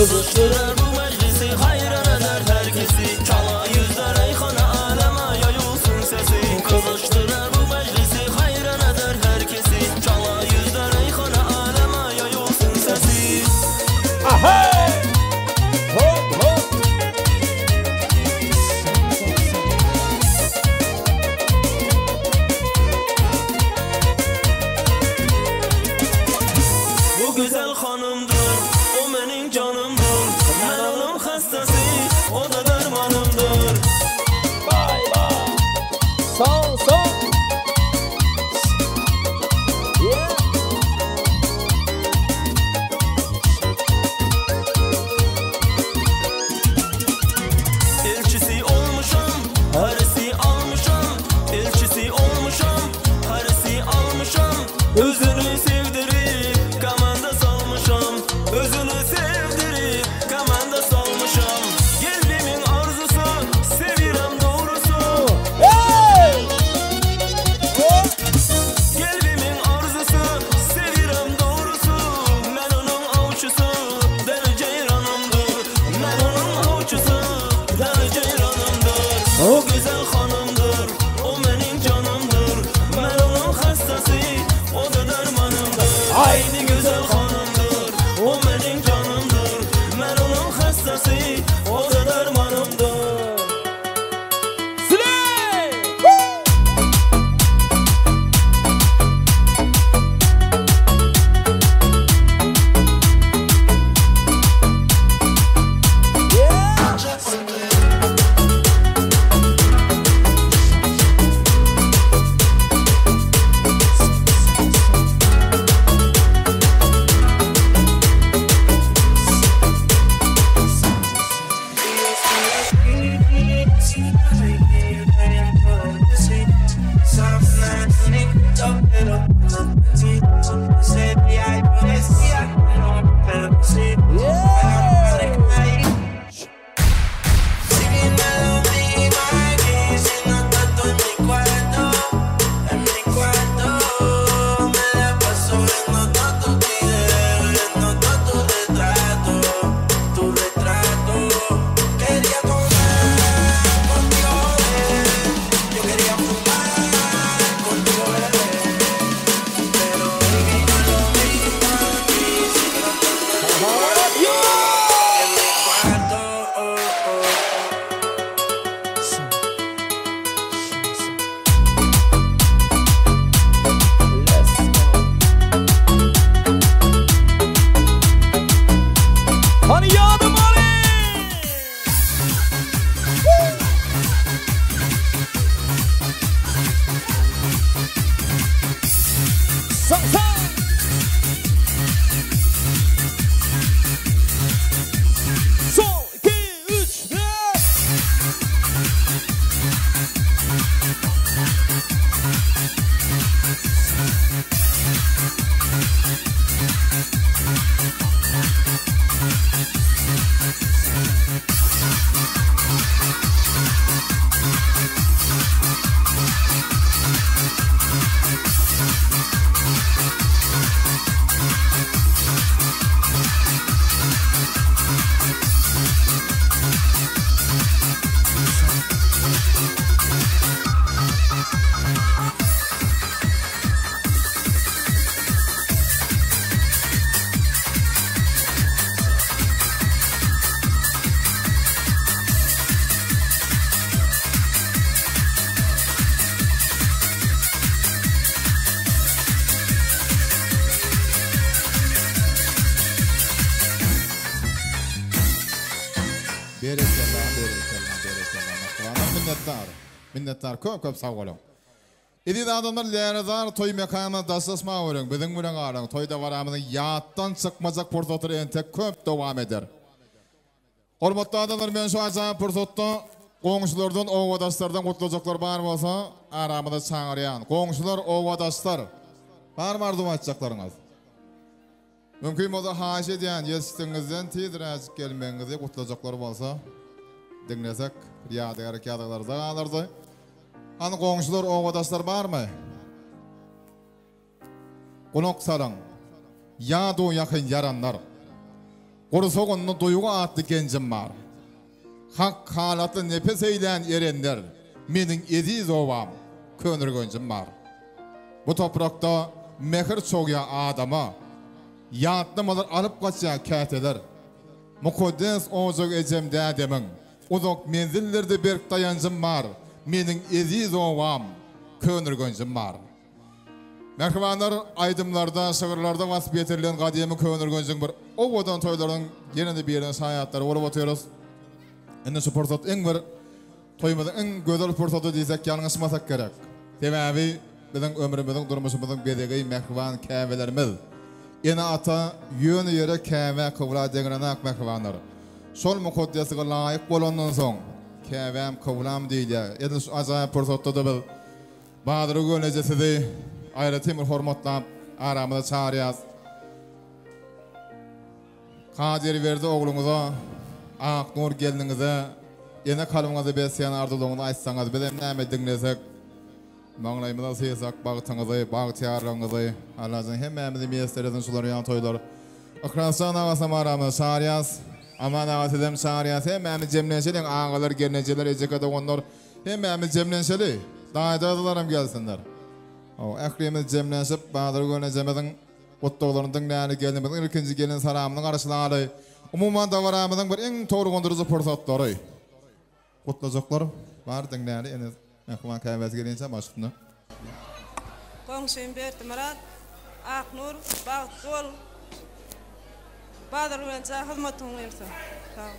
Kızıştırar bu meclisi Hayran eder herkesi Çala yüzler eyhana aleme yayılsın sesi Kızıştırar bu meclisi Hayran eder herkesi Çala yüzler eyhana aleme yayılsın sesi
Ahey! Hop hop!
Bu güzel hanımdır, o benim canımdır. Ben onun hastası, o da dermanımdır.
Bay bay. Son son. Yeah.
Elçisi olmuşam, harisi almışam. Elçisi olmuşam, harisi almışam. Özünü sevdirip kamanda salmışam. Özünü sevdirip kamanda salmışam. Gelbimin arzusu, sevirem doğrusu.
Hey!
Gelbimin arzusu, sevirem doğrusu. Ben onun avçısı, deli ceyranımdır. Ben onun avçısı, deli ceyranımdır. O güzel hanımdır, o benim canımdır. Ben onun hastası, o da dermanımdır. Haydi güzel hanımdır, o benim canımdır. Ben onun hastası, o da dermanımdır.
Slay! Hani yardım Ali! Sa sa! Son, iki, üç, bir!
Berekella, berekella, berekella. Mähribanlar, minnetdar. Minnetdar, köp köp sag boluň. Eziz adamlar, Lälezar toý mekanyna daşlaşmaga görüň, biziň bilen galyň. Toý dabaramyzyň ýatdan çykmajak pursatlary entek köp dowam eder. Hormatly adamlar, men şu ajaýyp pursatda goňşulardan, obadaşlardan gutlajaklar bar bolsa, aramyza çagyrýan. Goňşular, obadaşlar, barmy arzuw aýtjaklaryňyz? Mümkin bolsa haýyş edýän ýetişdigiňizden tizräjik gelmegiňizi gutlajaklar bolsa diňlesek bir ýadygärlik ýazgylarda galardy. Hany goňşular obadaşlar barmy? Gulak salyň. Ýadu ýakyn ýaranlar. Gursagynda duýgy atly genjim bar. Hak halatly nepes eýlän erenler, Meniň eziz obam, Köneürgenjim bar. Bu toprakda mähir çogýar adama, Ýatlamalar alyp gaçýar käteler. Mukaddes ojak ejem dädemiň, Uzak menzillerde berk daýanjym bar, Meniň eziz obam, Köneürgenjim bar. Mähribanlar, aýdymlarda, şygyrlarda wasp ýetirilen gadymy Köneürgenjiň bir owadan toýlarynyň ýene-de biriniň şaýatlary bolup otyrys. Indi şu pursat iň bir toýumyzyň iň gözel pursady diýsek ýalňyşmasak gerek. Sebäbi biziň ömrümiziň, durmuşymyzyň bezegi mähriban käbelerimiz. Ene-ata ýöne ýere käbä kybla deňrenak mähribanlar. Şol mukaddeslige laýyk bolandan soň, käbäm, kyblam diýilýär. Edil şu ajaýyp pursatda-da biz Bazargül eje sizi aýratyn bir hormatlap aramyza çagyrýas. Kadyrberdi ogluňyza, Aknur gelniňize ene kalbyňyzda besleýän arzuwlaryňyzy aýtsaňyz bizem näme diňlesek maňlaýymyza syýsak bagtyňyzy, bagtyýarlygyňyzy Allajan hemmämizi miýesser etsin şular ýaly toýlar. Yhlasjan agasam aramyza çagyrýas. Aman aga sizem çagyrýas. Hemmämiz jemlenşeliň agalar, gelnejeler, ejeke doganlar. Hemmämiz jemlenşeli. Daýy-daýzalaram gelsinler. Hawa, ählimiz jemlenşip, Bazargül ejemiziň gutlaglaryny diňläli, gelnimiziň ilkinji gelin salamyny garşylaly. Umuman, dabaramyzyň bir iň tolgundyryjy pursatlary. Gutlajaklar bar, diňläli, ene mähriban käbesi gelinçä baş üstüne.
Goňşym Berdimyrat, Aknur, bagtly bol. Bazargül enje hyzmatyň bolsun. Sag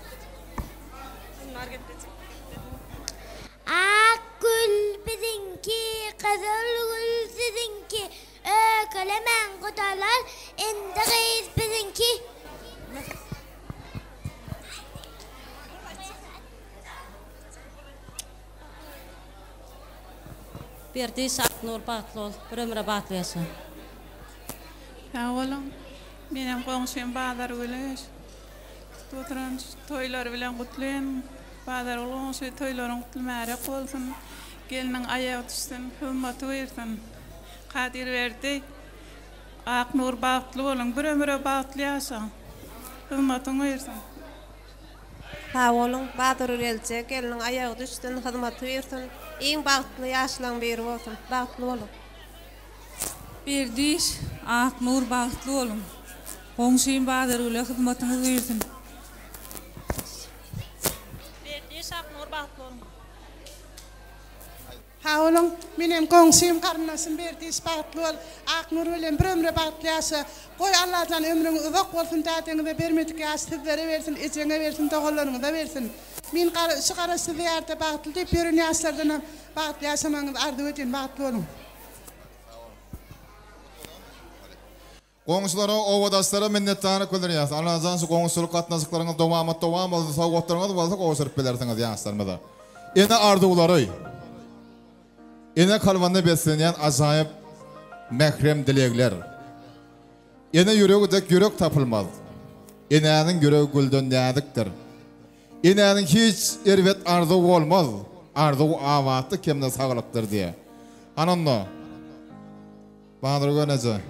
bol. Bar gepleşik.
Ak gül biziňki, gyzyl gül siziňki, Öýkelemäň gudalar, indi gyz biziňki.
Berdiş Aknur bagtly bol, bir ömre bagtly ýaşa.
Sag boluň. Menem goňşym Bazargüli tutup oturan şu toýlary bilen gutlaýyn. Bazargül goňşy toýlaryň gutly märek bolsun. Gelniň aýagy düşsün, hyzmaty buýrsyn. Kadyrberdi, Aknur bagtly boluň, bir ömüre bagtly ýaşaň. Hyzmatyň buýrsyn.
Sag boluň, Bazargül gelje, gelniň aýagy düşsün, hyzmaty buýrsyn. Iň bagtly ýaşlaň biri bolsun. Bagtly boluň.
Berdiş, Aknur bagtly boluň. Goňşym Bazargüle hyzmatyňyz buýrsyn.
Berdiş, Aknur bagtly boluň.
Sag boluň. Menem goňşym, garyndaşym Berdiş bagtly bol. Aknur bilen bir ömre bagtly ýaşa. Goý Allajan ömrüňiz uzak bolsun dädeňize bermedik ýaşy sizlere bersin, ejeňe bersin, doganlaryňyza bersin. Men şu garaşsyz diýarda bagtly diýip ýören ýaşlardanam bagtly ýaşamagyňyzy arzuw edýän bagtly boluň.
Goňşulara, obadaşlara minnetdarlyk bildirýäs. Allajan şu goňşuçylyk gatnaşyklaryňyz dowamat dowam bolsun, sowgatlaryňyz bolsa gowşuryp bilersiňiz ýaşlarymyza. Ene arzuwlary. Ene kalbynda beslenýän ajaýyp mährem dilegler. Ene ýüregi dek ýürek tapylmaz. Enäniň ýüregi gülden näzikdir. Enäniň hiç erbet arzuwy bolmaz, arzuwy abatlyk hem-de saglykdyr diýýär. Hany onda, Bazargül eje,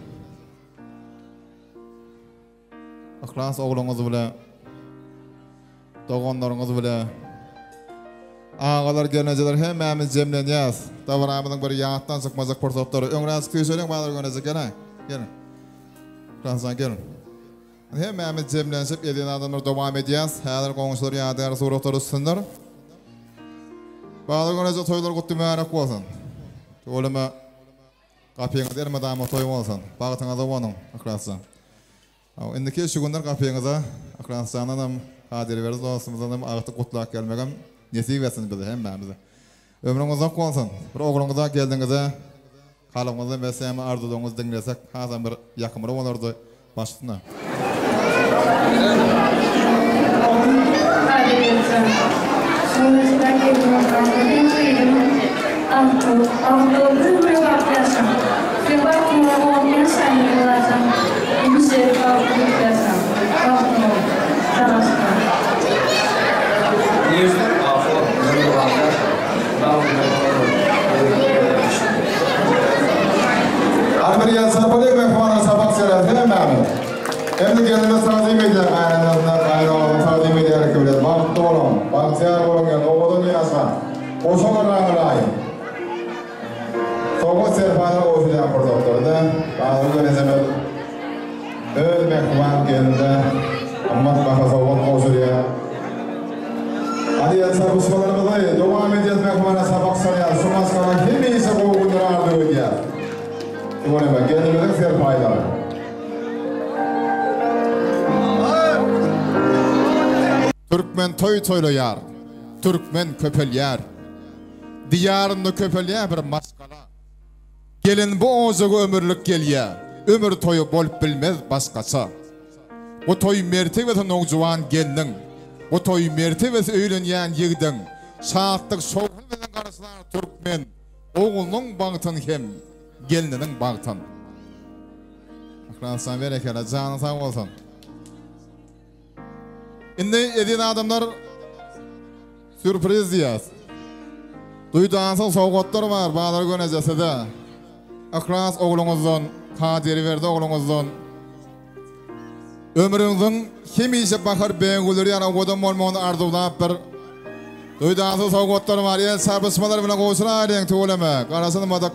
Yhlas ogluňyz bile, doganlaryňyz bile, agalar, gelnejeler hemmämiz jemlenýäs. Dabaramyzyň bir ýatdan çykmajak pursatlary. Öňräk süýşeliň Bazargül eje, geliň, geliň. Yhlasjan geliň. Hemmämiz jemlenşip eziz adamlar dowam edýäs. Häzir goňşular ýadygär suratlar üstündir. Bazar güneje toýlar gutly mübärek bolsun. Tüweleme gapyňyz elmydama toý bolsun. Bagtyňyza guwanyň Yhlasjan. Hawa indiki şu günler gapyňyza Yhlasjandanam Kadyrberdi dostumyzdanam agtyk gutlap gelmegem nesip etsin bize hemmämize. Ömrüň uzak bolsun. Bir ogluňyza, gelniňize kalbyňyzdan besleýän arzuwlaryňyzy diňlesek hasam bir ýakymly bolardy. Baş üstüne. Hany bir ýel çarpalyň mähribanlar çapak çeler hemmämiz. Indi gelnimiz tagzym edýär gaýynanasyndan gaýynagasyna tagzym edýär ilki bilen bagtly boluň, bagtyýar boluň ýa owadan ýaşaň, goşa garraňylaýyn. Sowgat serpaýlar gowşulýan pursatlarda Bazargül ejemiz öz mähriban gelnine gymmat baha sowgat gowşurýar. Hany el çarpyşmalarymyzy dowam edýäs mähribanlar sapak salýas şu maşgala hemişe gowy günleri arzuw edýäs. Tüweleme gelnimiziň serpaýlary. Türkmen toý toýlaýar, türkmen köpelýär. Diýarynda köpelýär bir maşgala. Gelin bu ojaga ömürlik gelýär, ömür toýy bolup bilmez başgaça. Bu toý mertebesi nowjuwan gelniň, bu toý mertebesi öýlenýän ýigdiň, şatlyk şowhun bilen garşylar türkmen oglunyň bagtyn hem gelniniň bagtyn. Yhlasjan berekella janyň sag bolsun. Indi eziz adamlar sýurpriz diýýäs. Duýdansyz sowgatlar bar Bazar göneje size. Yhlas ogluňyzdan, Kadyrberdi ogluňyzdan. Ömrüňiziň hemişe bahar böwgüleri ýaly owadan bolmagyny arzuwlap bir duýdansyz sowgatlar bar. El çarpyşmalar bilen gowşuraýlyň tüweleme. Garaşylmadyk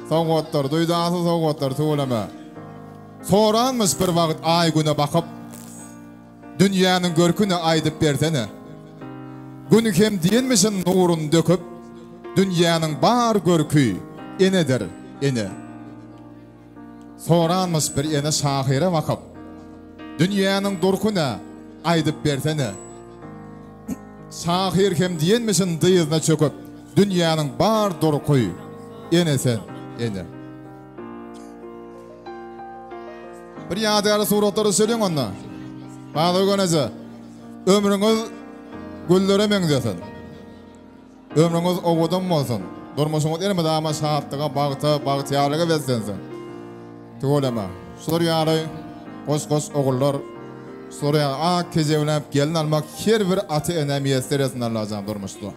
sowgatlar, duýdansyz sowgatlar tüweleme. Soranmyş bir wagt Aý-Güne bakyp, Dünýäniň görküni aýdyp bersene. Gün hem diýenmişin nurun döküp, Dünýäniň bar görki enedir, ene. Soranmyş bir ene şahyra bakyp, Dünýäniň durky nä, aýdyp bersene. Şahyr hem diýenmişin dyzyna çöküp, Dünýäniň bar durky ene sen, ene. Bir ýadygärlik suratlary düşeliň onda. Bazar göneje. Ömrüňiz güllere meňzesin. Ömrüňiz owadan bolsun. Durmuşyňyz elmydama şatlyga, bagta, bagtyýarlyga beslensin. Tüweleme. Şular ýaly goş-goş ogullar, şular ýaly ak kejebläp gelin almak her bir ata-enä miýesser etsin Allajan durmuşda.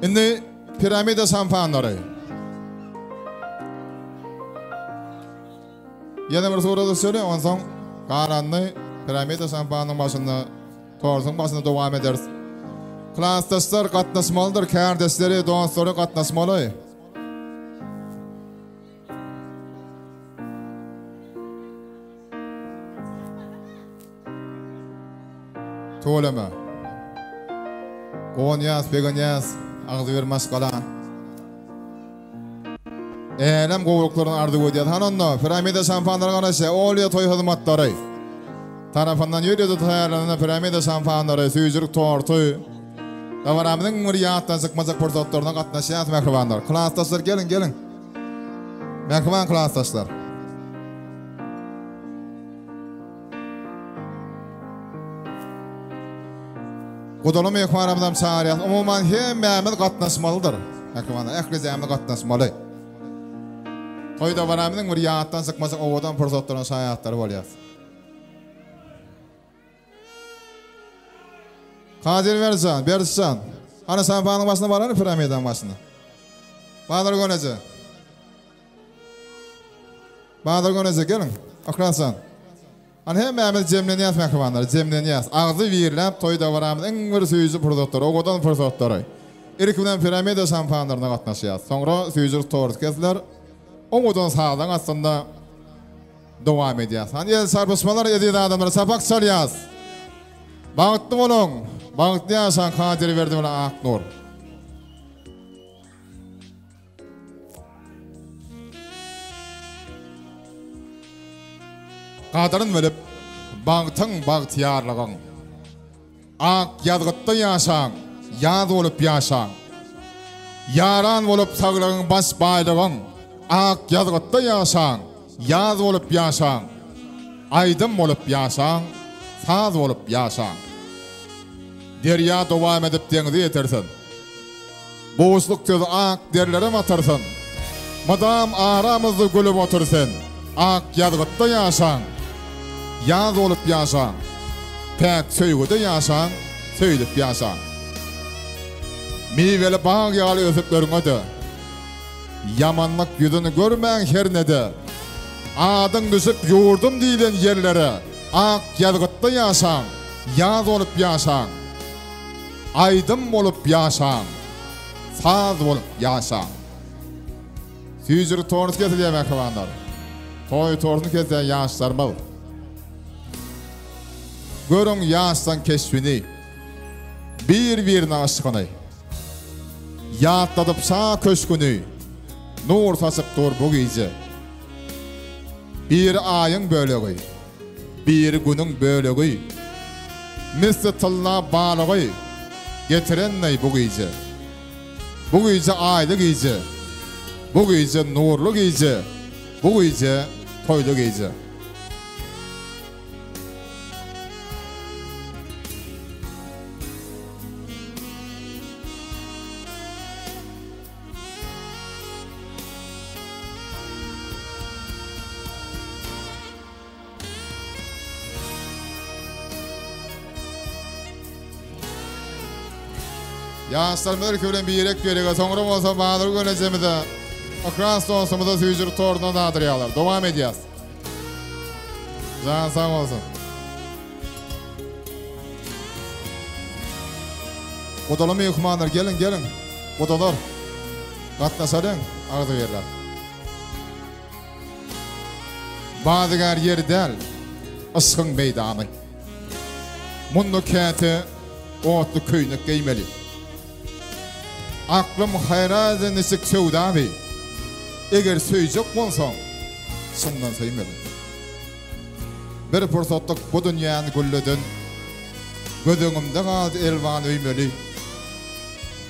Indi piramida şampanlary. Ýene bir surata düşeli, onsoň galanyny piramida şampanyň başynda, tortuň başynda dowam ederis. Klasdaşlar gatnaşmalydyr, kärdeşleri, dostlary gatnaşmaly. Tüweleme. Guwanýas, begenýäs, agzybir maşgala. Älem gowulyklaryny arzuw edýäs. Hany onda, piramida şampanlary garaşýar. Olýa toý hyzmatlary tarapyndan ýörite taýýarlanan piramida şampanlary, süýjülik torty. Dabaramyzyň bir ýatdan çykmajak pursatlaryna gatnaşýas mähribanlar. Klasdaşlar geliň, geliň. Mähriban klasdaşlar. Gudaly myhmanymyzam çagyrýas. Umuman hemmämiz gatnaşmalydyr. Mähribanlar, ählijämiz gatnaşmaly. Toý dabaramyzyň bir ýatdan çykmajak owadan pursatlarynyň şaýatlary bolýas. Kadyr Berdijan, Berdişjan. Hany şampanyň başyna barany piramidanyň başyna. Bazar göneje. Bazar göneje geliň. Yhlasjan. Hany hemmämiz jemlenýäs mähribanlar, jemlenýäs. Agzy birläp toý dabaramyz iň bir süýji pursatlary, owadan pursatlary. Ilki bilen piramida şampanlaryna gatnaşýas. Soňra süýji tort kesiler. Owadan sazyň astynda dowam edýäs. Hany el çarpyşmalar eziz adamlar çapak çalýas. Bagtly boluň, bagtly ýaşaň Kadyrberdi bilen Aknur. Gadyryn bilip, bagtyň bagtyýarlygyň. Ak ýazgytda ýaşaň, ýaz bolup ýaşaň. Ýaran bolup saglygyň baş baýlygyň. Ak ýazgytda ýaşaň, ýaz bolup ýaşaň. Aýdym bolup ýaşaň, saz bolup ýaşaň. Derýa dowam edip deňze ýetersiň. Buşluk sözi ak derlere batyrsyn. Mydam aramyzda gülüp otur sen. Ak ýazgytda ýaşaň, ýaz bolup ýaşaň. Päk söýgüde ýaşaň, söýlüp ýaşaň. Miweli bag ýaly ösüp örüňe-de. Ýamanlyk ýüzüni görmäň hernede. Adyň düşüp ýurdum diýlen ýerlere ak ýazgytda ýaşaň, ýaz bolup ýaşaň. Aýdym bolup ýaşaň, saz bolup ýaşaň. Süýjülik torty kesilýär mähribanlar. Toý tortuny kesýän ýaşlarymyz. Görüň ýaşlaň keşbini. Bir-birine yşkyny. Ýatladyp şa köşgüni, Nur saçyp dur bu gije. Biri Aýyň bölegi, Biri Günüň bölegi, Misli tylla balygy Getirendeý bu gije. Bu gije Aýly gije, Bu gije nurly gije, Bu gije toýly gije. Ýaşlarymyz ilki bilen birek-birege, soňra bolsa Bazar gönejemize, Yhlas dostumyza süýjülik tortuny dadyrýarlar. Dowam edýäs. Jan sag bolsun. Gudaly myhmanlar geliň geliň. Gudalar. Gatnaşalyň agzybirler. Bazygär ýeri däl, yşgyň meýdany. Munda käte otly köýnek geýmeli. Aklym haýran eden niçik söwda bi. Eger söýjek bolsaň, çyndan söýmeli. Bir pursatlyk bu dünýäni gülleden, Göz öňümde galdy elwan öýmeli.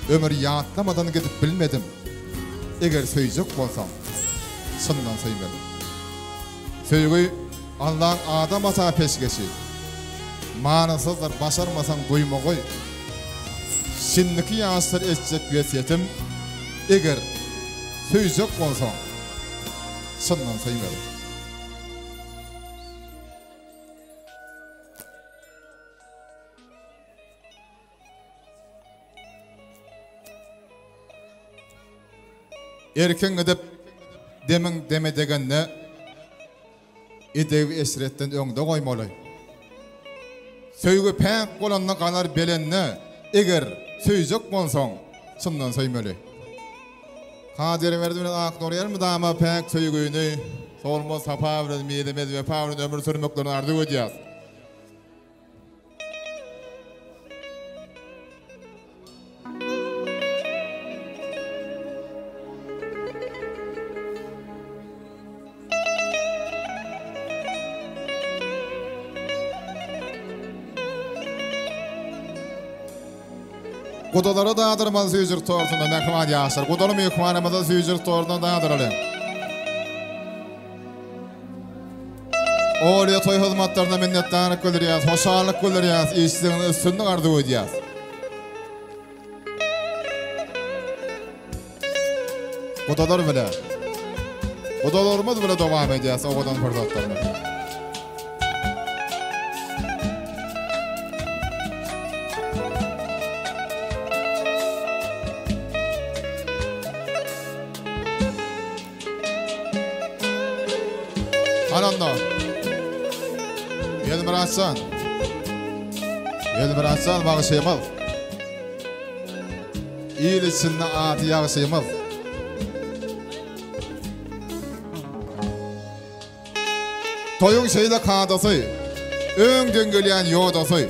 Ömür ýatlamadan gidip bilmedim. Eger söýjek bolsaň, çyndan söýmeli. Söýgi Allaň adam ata peşgeşi. Manysyzdyr başarmasaň duýmagy. Şindiki ýaşlar etjek wesýetim, Eger söýjek bolsaň, çyndan söýmeli. Erkiň gidip, demiň deme degende, Edebi eşretden öňde goýmaly. Söýgi päk bolanda galar belende, Eger söýjek bolsaň, çyndan söýmeli. Kadyrberdi bilen Aknur elmydama päk söýgüni, solmaz sapa bilen, mizemez wepa bilen ömür sürmeklerini arzuw edýäs. Gudalara dadyrmaly süýjülik tortunda mähriban ýaşlar. Gudaly myhmanymyza süýjülik tortuna dadyralyň. Olýa toý hyzmatlaryna minnetdarlyk bildirýäs, hoşallyk bildirýäs, işligiňizde üstünlik arzuw edýäs. Gudalar bile. Gudalarymyz bile dowam edýäs owadan pursatlarymyzy. Hany onda. Elmyratjan. Elmyratjan bagşymyz. Il içinde ady ýagşymyz. Toýuň şeýle kadasy, öňden gelýän ýodasy.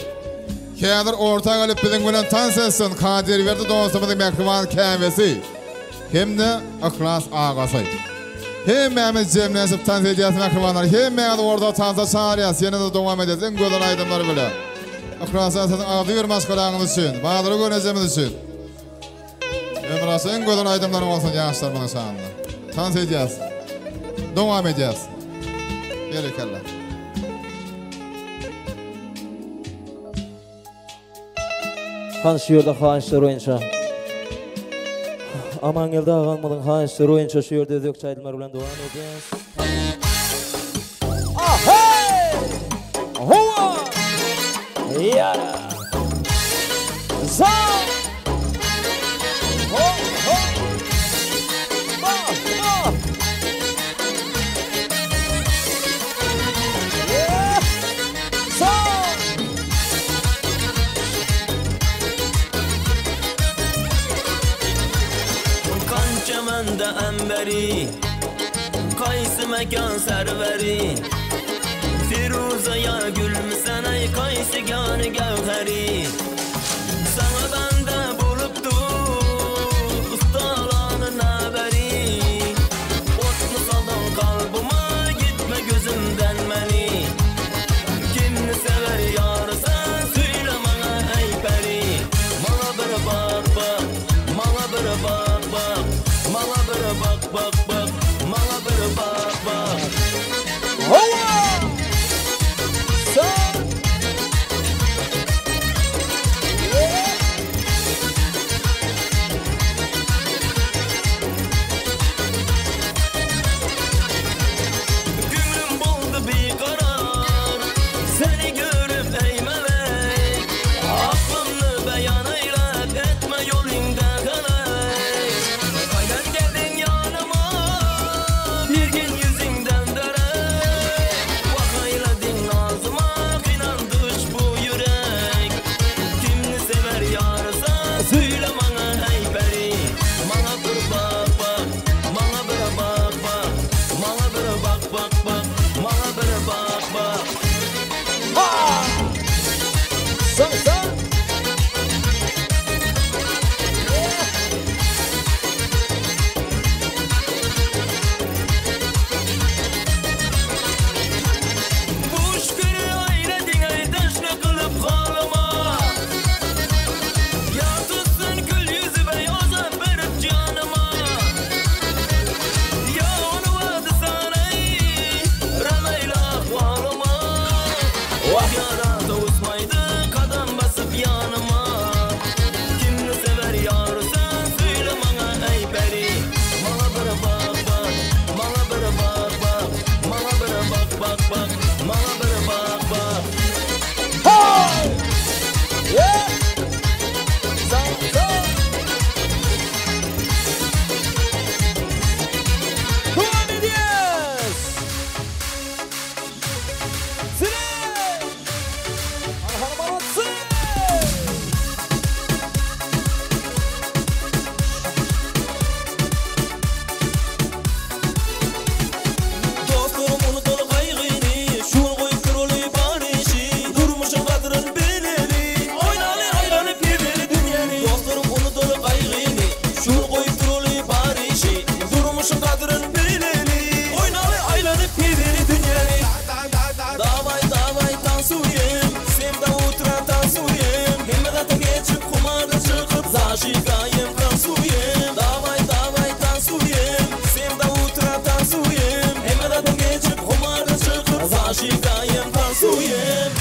Häzir orta gelip biziň bilen tans etsin Kadyrberdi dostumyzyň mähriban käbesi hem-de Yhlas agasy. Hemmämiz jemlenşip tans edýäs mähribanlar. Hemmäňizi orta tansa çagyrýas. Ýene-de dowam edýäs iň gözel aýdymlar bilen. Yhlasjan siziň agzybir maşgalaňyz üçin, Bazargül ejemiz üçin. Ömür iň gözel aýdymlar bolsun ýaşlarymyzyň şanyna. Tans edýäs. Dowam edýäs. Berekella.
Hany şu ýerde haýyşlar boýunça Amangeldi agaňmyzyň haýyşlary boýunça şu ýerde özbekçe aýdymlar bilen dowam edýäs.
Ahey! Howa! Ýara! Zam!
bende emberi Qaysi mekan serveri Firuze ya gülmüsen ey qaysi gani gevheri Sana bende buluptu ustalanın haberi Otlu saldın kalbıma gitme gözümden meni Kimni sever yar sen söyle bana ey peri Bana bir bak bak, bana bir bak bak Bana bir bak bak bak, bana bir bak bak
Hova! Sen!
Gönlüm buldu bir karar Seni görüp ey melek Aklımı beyan eylep etme yolunda helek Kaydan geldin yanıma bir gün yüzünden derek Vah eyledin ağzıma inandı bu yürek Kimni sever yarsa söyle bana hey peri Bana bir bak bak, bana bir bak bak Bana bir bak bak bak, bana bir bak bak
Sen sen!
Bu şükür eyledin ey taşlı kılıp halıma Ya tutsun kül yüzü beyaza verip canıma Ya onu vadı sana ey Remeyle ahvalıma Vah yara tavusmaydı kadam basıp yanıma Kimni sever yar sen söyle bana ey peri Bana bir bak bak, bana bir bak bak Bana bir bak bak bak, bana bir bak bak
Hey! Yeah! Sen sen! Devam ediyoruz! Sine! Hanım anlatsın!
Dostlarım unutur kaygını Şun koyup durulu barışı Durmuşun kadrın bileli Oynalı aylanıp yedeli dünyanı Dostlarım unutur kaygını Şun koyup durulu barışı Durmuşun kadrın bileli Oynalı aylanıp yedeli dünyanı Davay davay tansuyem Sevda utra tansuyem Hemedata geçip kumarda çıkıp Zaşikayem tansuyem Davay davay tansuyem Sevda utra tansuyem Hemedata geçip kumarda çıkıp Zaşikayem tansuyem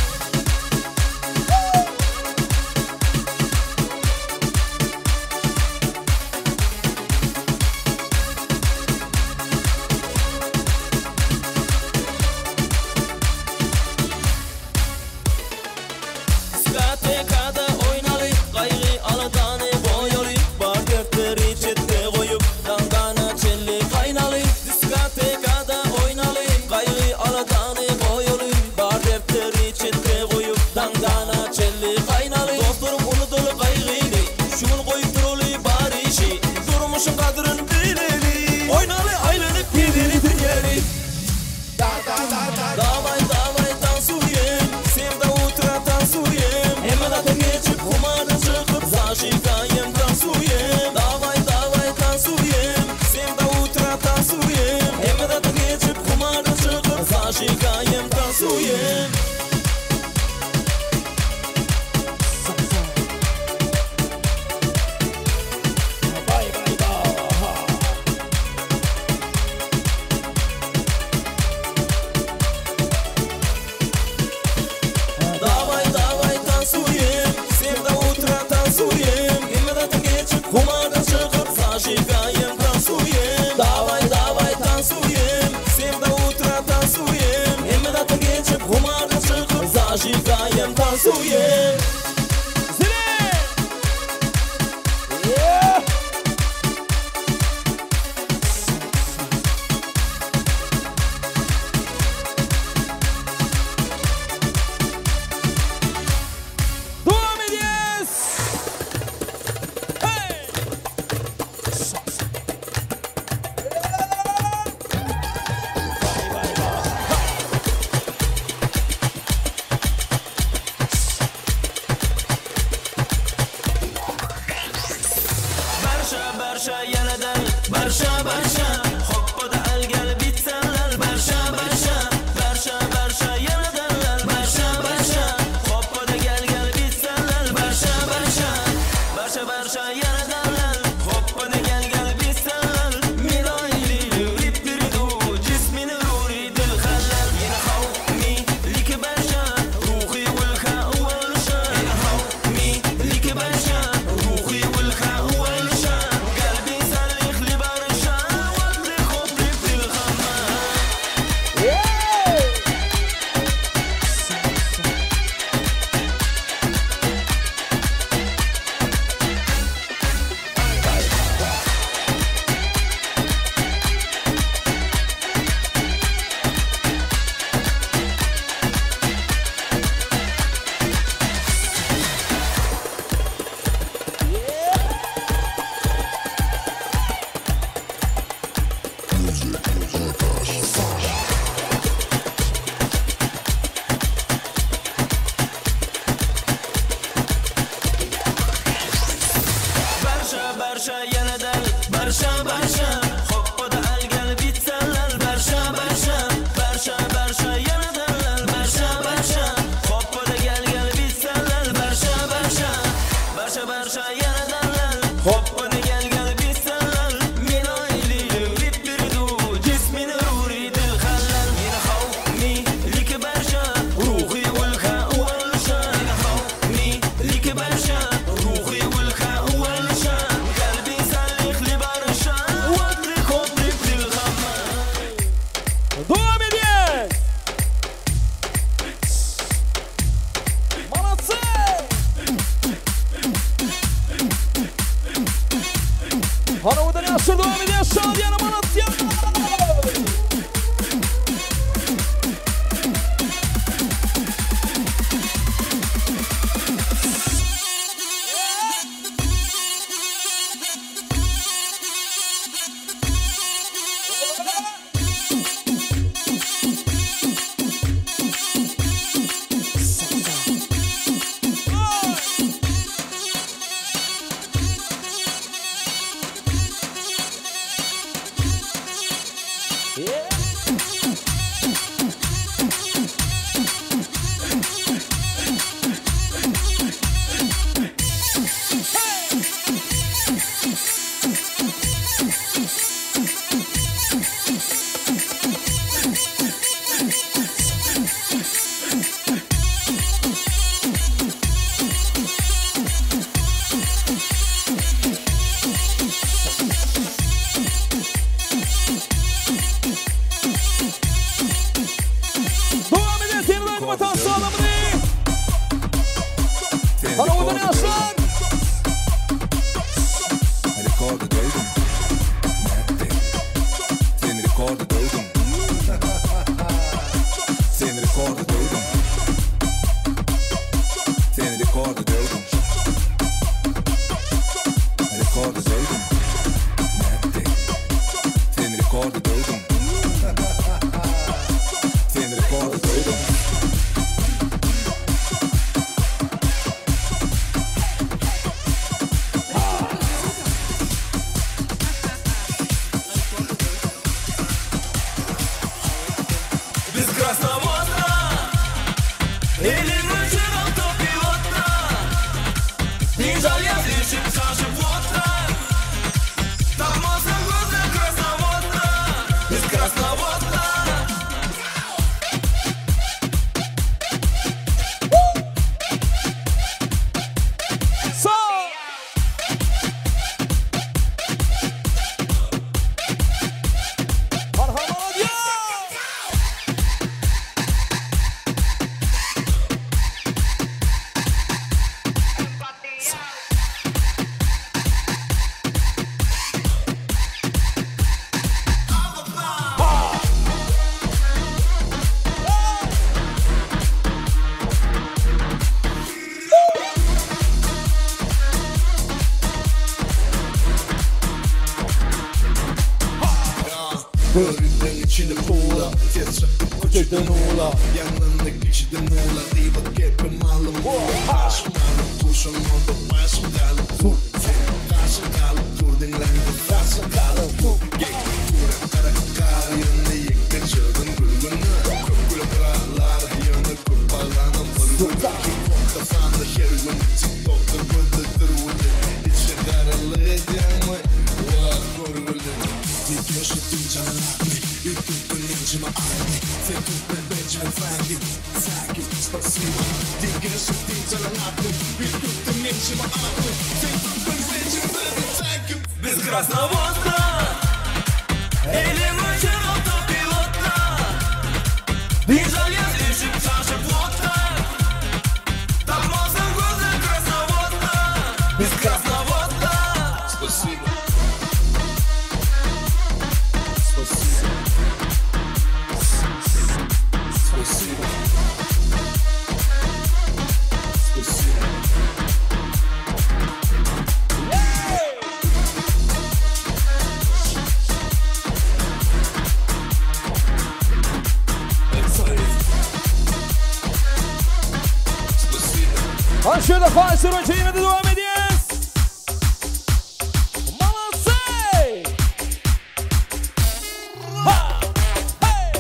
Diskotekada oynalı Kaygı aladani boyalı Bar dertleri çette koyup Dangana çelli kaynalı Diskotekada oynalı Kaygı aladani boyalı Bar dertleri çette koyup Dangana çelli kaynalı Dostlarım unutulu kaygını Şunu koyup durulu barışı Durmuşun kadrın bileli Oynalı aylanıp yedili dünyeli Davay davay tansuyem Sevda utra tansuyem Hemen ata geçip kumarda çıkıp Zaşikayem tansuyem Davay davay tansuyem Sevda utra tansuyem Hemen ata geçip kumarda çıkıp Zaşikayem tansuyem
Bay bay daha!
Davay davay tansuyem Sevda utra tansuyem Hemen ata geçip kumarda çıkıp Zaşikayem tansuyem Davay davay tansuyem Sevda utra tansuyem Hemen ata geçip kumarda çıkıp Zaşikayem tansuyem
Zile! Yeah! Devam ediyoruz! Hey!
barşa ýene-de barşa barşa Hopba-da al gel bitsenler barşa barşa Barşa barşa ýene-de barşa barşa Hopba-da gel gel bitsenler barşa barşa Barşa barşa ýene-de hopba-da gel gel bitsenler Milaýly rip bir du jismini ruri dil halal Ýene haw mi lik barşa ruhy wülha uwalşa Ýene haw mi lik barşa ruhy wülha uwalşa Galbi salihli barşa watly hoply dil hamma. Barşa barşa ýene-de barşa barşa Hopba-da al gel bitsenler barşa barşa Barşa barşa ýene-de barşa barşa Hopba-da gel gel bitsenler barşa barşa Barşa barşa ýene-de hopba-da gel gel bitsenler Milaýly rip bir du jismini ruri dil halal Ýene haw mi lik barşa ruhy wülha uwalşa Ýene haw mi lik barşa ruhy wülha uwalşa Galbi salihli barşa watly hoply dil hamma.
Dowam edýäs! Molodцы! Hanawydan ýaşlar dowam edýär. Şadyýana molodцы! Dowam edýäs ýene aýdyma tans adamyny. Hanawydan ýaşlar!
Rekordy döwdüm. Nätdi? Sen rekordy döwdüň. Sen rekordy döwdüň. Sen rekordy döwdüň. Rekordy döwdüň. Nätdi? Sen rekordy döwdüň. Sen rekordy döwdüň.
Biz Krasnovodna Elin öçür avtopilotda Ninjalýas işip çaşyp wodka Tapmasaň gözle Krasnovodna Biz Krasnovodna.
Sag! Barha molodýas!
Böründen içinde pula Ses çykyp köçeden ula Ýaňlandy gijede mula Gybat gepe malym Başym alyp dur şoň onda başym galyp dur Sen gaşym galyp dur diňläňde.
Biz Krasnovodda Elin öçür otopilotda Dizel üşüp çaşıp otda Tapmazsın gözü Krasnovodda Biz Krasnovodda
Спасибо. Спасибо. Спасибо. Спасибо.
Ha şöyle Faysal Hoca'yı da devam ediyoruz. Молодцы! Ha! Hey!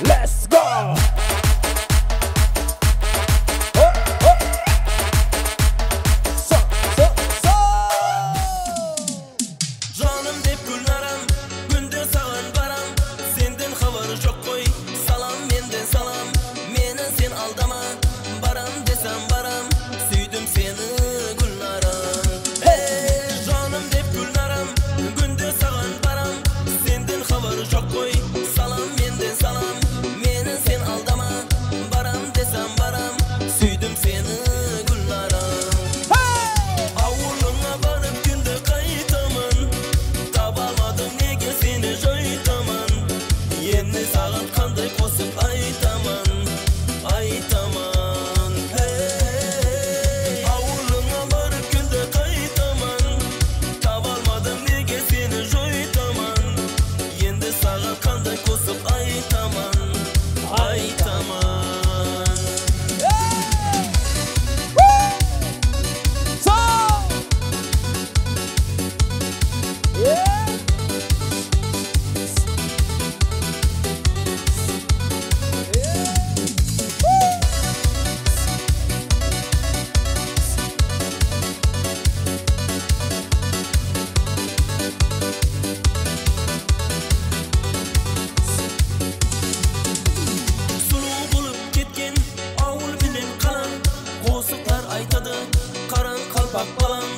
Let's go!
Canım dep Gülnaram, günde sağan baram, senden haber çok koy, salam menden salam, meni sen aldama, baram desem baram, süydüm seni Gülnaram. Hey, canım dep Gülnaram, günde sağan baram, senden haber çok koy, salam menden salam, meni sen aldama, baram desem baram, süydüm seni Gülnaram. Awulyňa baryp günde gaýtaman, Tabalmadım nege seni joýtaman, Endi sagat kanday goşup aýtaman, aýtaman. Hey, awulyňa baryp günde gaýtaman, Tabalmadım nege seni joýtaman, Endi sagat kanday goşup aýtaman, aýtaman. Sulu bolup ketken awul bilen galan, Goşuklar aýtady karan kalpak balam,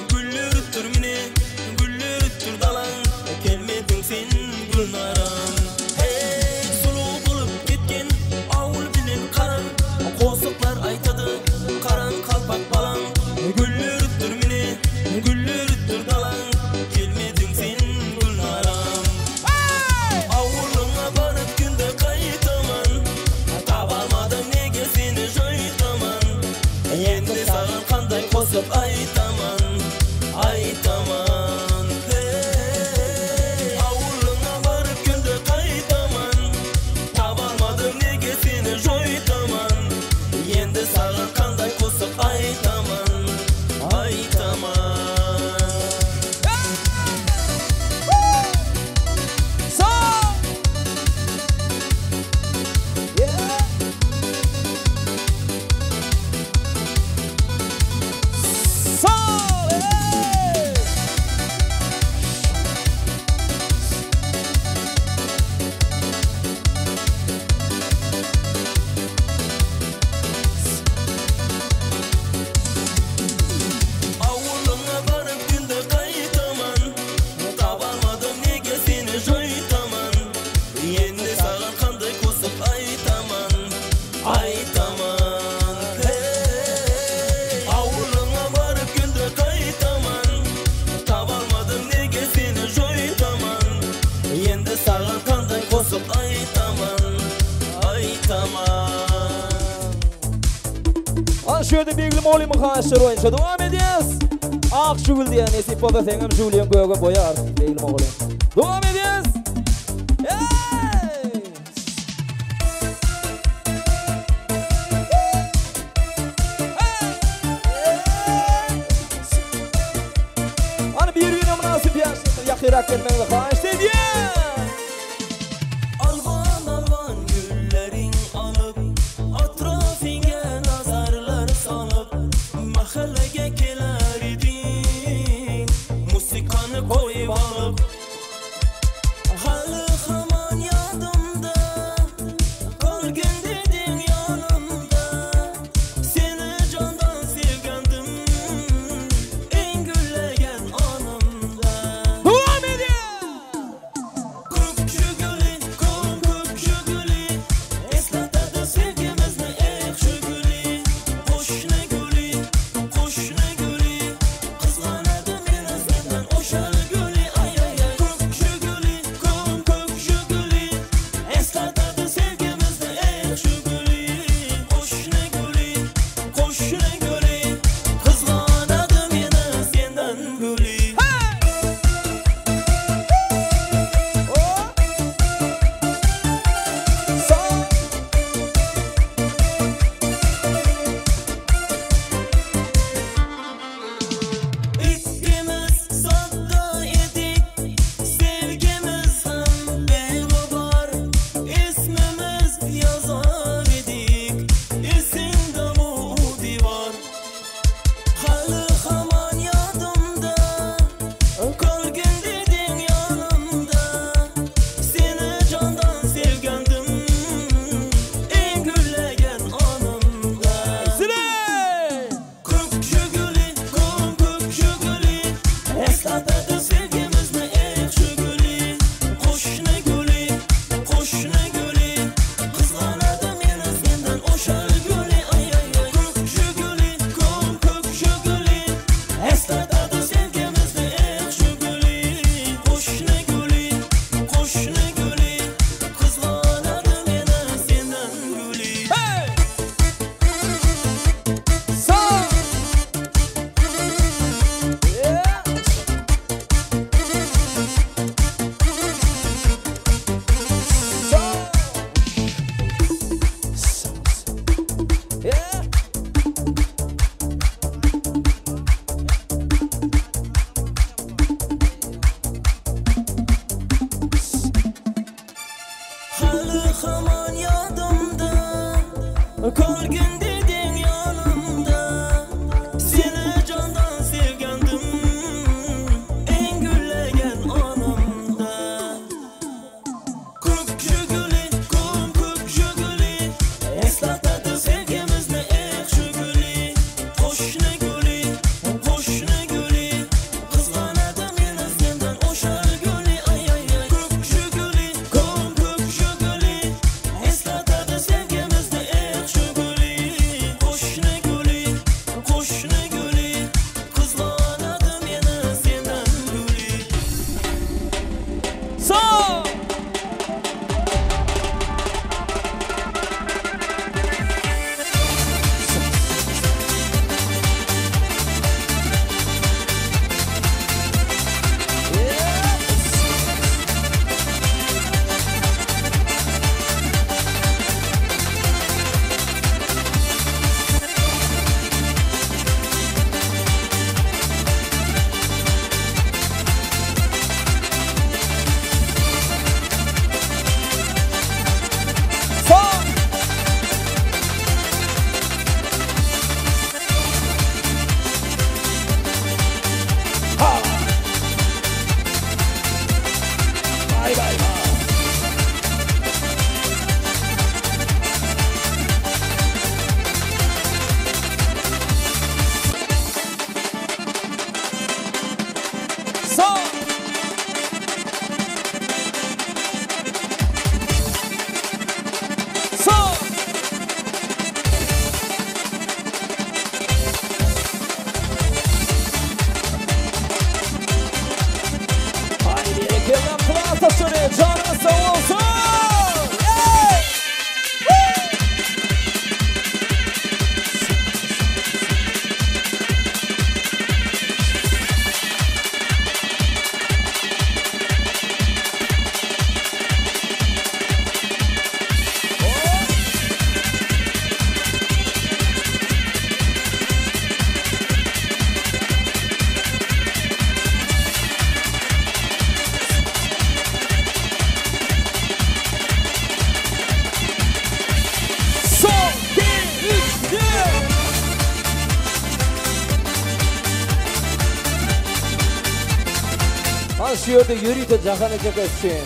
Güller ötür mine, güller ötür dalan, Gelmediň sen Gülnaram. Hey, sulu bolup ketken awul bilen galan, Goşuklar Saňa kanday kosuk aytaman, aytaman.
Ana şu ýerde Begli mugallymyň haýyşlary boýunça dowam edýäs. Ak jüwül diýýär, nesip bolsa seňem jüwüliň göge boýar, Begli mugallym. Dowam edýäs. Eý! Hany bir-birine mynasyp ýaşlar ýakyrak gelmegiňizi haýyşt edýän.
Alwan alwan gülleriň alyp, Atrafyňa nazarlar salyp, Mahallega kelar ediň, Musikany goýup alyp. Hali haman ýadymda, Galgyn dediň ýanymda, Seni jandan sevgendim, Iň güllegen anymda.
Dowam edýär!
Kök jügüli, kön kök jügüli, Eslatady sevgimizni eh jügüli, Goşny güli, goşny güli, Gyzganady meni senden oşal güli, ay ay ay. Kök jügüli, kön kök jügüli, Eslatady sevgimizni eh jügüli, Goşny güli, goşny güli, Gyzganady meni senden güli. Ikkimiz sadda edik, sevgimiz hem belgobar, Ismimiz yazar edik, esinde bu divar. Hali haman ýadymda, Galgyn dediň ýanymda, Seni jandan sevgendim, Iň güllegen anymda. Kök jügüli, kön kök jügüli, Eslatady sevgimizni eh jügüli, Goşny güli, goşny güli, Gyzganady meni senden oşal güli, ay ay ay. Kök jügüli, kön kök jügüli, Eslatady sevgimizni eh jügüli, Goşny güli, goşny güli, Gyzganady meni senden güli.
Sag!
Hali haman ýadymda, Galgyn dediň ýanymda, Seni jandan sevgendim, Iň güllegen anymda. Kök jügüli, kön kök jügüli, Eslatady sevgimizni eh jügüli, Goşny güli, goşny güli, Gyzganady meni senden oşal güli, ay ay ay. Kök jügüli, kön kök jügüli, Eslatady sevgimizni eh jügüli, Goşny güli, goşny güli, Gyzganady meni senden güli.
Sag! şu ýerde ýörite Jahan ejeke üçin.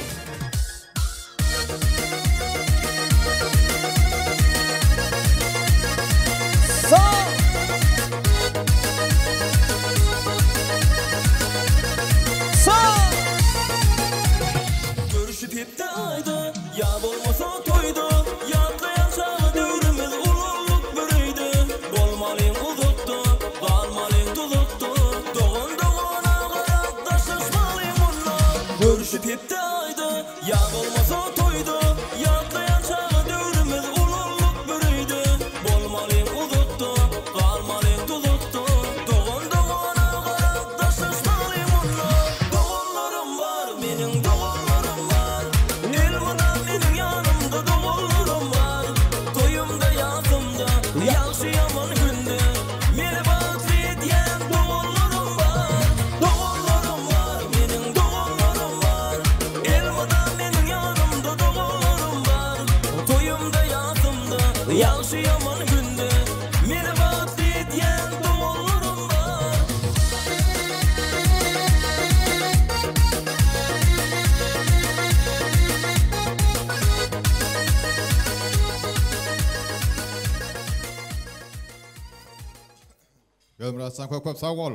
Görüşüp hepde aýda ýa bolmasa toýda Ýatlaýan çaga döwrümiz ululyk bir öýde Bolmalyň uzakda, galmalyň duzakda Dogan dogana garap daşlaşmalyň munda Görüşüp hepde aýda ýa bolmasa toýda Ýatlaýan çaga döwrümiz ululyk bir öýde Bolmalyň uzakda, galmalyň duzakda Dogan dogana garap daşlaşmalyň munda Doganlarym bar, meniň doganlarym bar Elmydam meniň ýanymda doganlarym bar Toýumda, ýasymda, ýagşy-ýaman günde Meni bagtly edýän doganlarym bar Doganlarym bar, meniň doganlarym bar Elmydam meniň ýanymda doganlarym bar Toýumda, ýasymda, ýagşy-ýaman günde Meni bagtly edýän doganlarym bar.
Welmyratjan köp köp sag bol.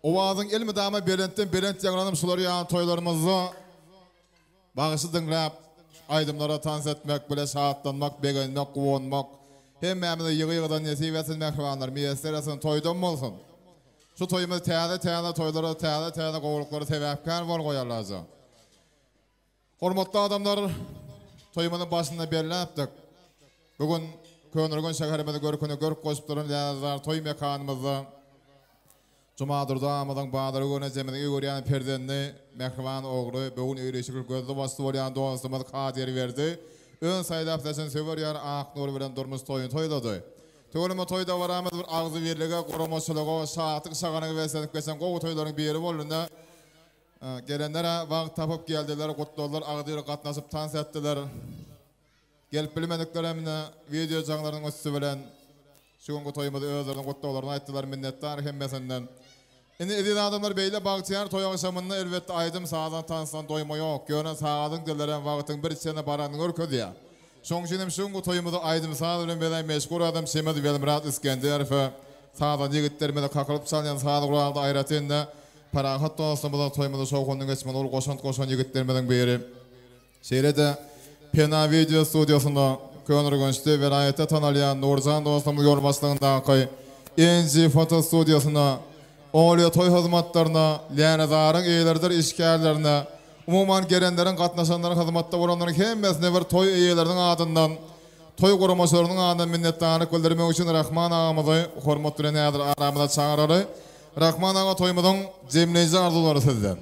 Owazyň elmydama belentden belent ýaňlanyp şular ýaly toýlarymyzda bagşy diňläp aýdymlara tans etmek bile şatlanmak begenmek guwanmak hemmämize ýygy ýygydan nesip etsin mähribanlar miýesser etsin toýdan bolsun. Şu toýumyz täze täze toýlara täze täze gowulyklara sebäpkär bol goý Allajan. Hormatly adamlar, toýumyzyň başynda belläpdik. Bu gün Köneürgenç şäherimiziň görküne görk goşup duran Lälezar toý mekanymyzda Jumadurdy agamyzyň Bazargül ejemiziň eý görýän perzendi, mähriban ogly, bu gün öýli-işikli gözli-başly bolýan dostumyz Kadyrberdi ön saýlap seçen söwer ýary Aknur bilen durmuş toýuny toýlady. Tüweleme toý dabaramyz bir agzybirlige, guramaçylyga, şatlyk-şagalaňa beslenip geçen gowy toýlaryň biri boldy. Ine, gelenler-ä wagt tapyp geldiler, gutladylar, agzybir gatnaşyp tans etdiler. Gelip bilmediklerem ine, wideo jaňlarynyň üsti bilen şu günki toýumyzy özleriniň gutlaglaryny aýtdylar, minnetdar hemmesinden. Indi eziz adamlar beýle bagtyýar toý agşamynda elbetde aýdym-sazdan tansdan doýma ýok, ýöne sagadyň dillerem wagtyň bir çene baranyny görkezýär. Şoň üçin hem şu günki toýumyzy aýdym-saz bilen bezän meşhur adam Şemiz Welmyrat Isgenderowy, sazanda ýigitlerimize kakylyp çalýan saz guralda aýratyn-da Parahat dostumyzyň toýumyzy şowhunly geçmegine uly goşant goşan ýigitlerimiziň biri. Şeýle-de, Pena wideo studiýasynda Köneürgençde welaýatda tanalýan Nurjan dostumyz ýolbaşçylygyndaky NG foto studiýasyna, Olýa toý hyzmatlaryna, Lälezaryň eýeleridir işgärlerine, umuman gelenleriň, gatnaşanlaryň, hyzmatda bolanlaryň hemmesine bir toý eýeleriniň adyndan, toý guramaçylarynyň adyndan minnetdarlyk bildirmek üçin Rahman agamyzy hormat bilen häzir aramyza çagyraly. Rahman aga toýumyzyň jemleýji arzuwlary sizden.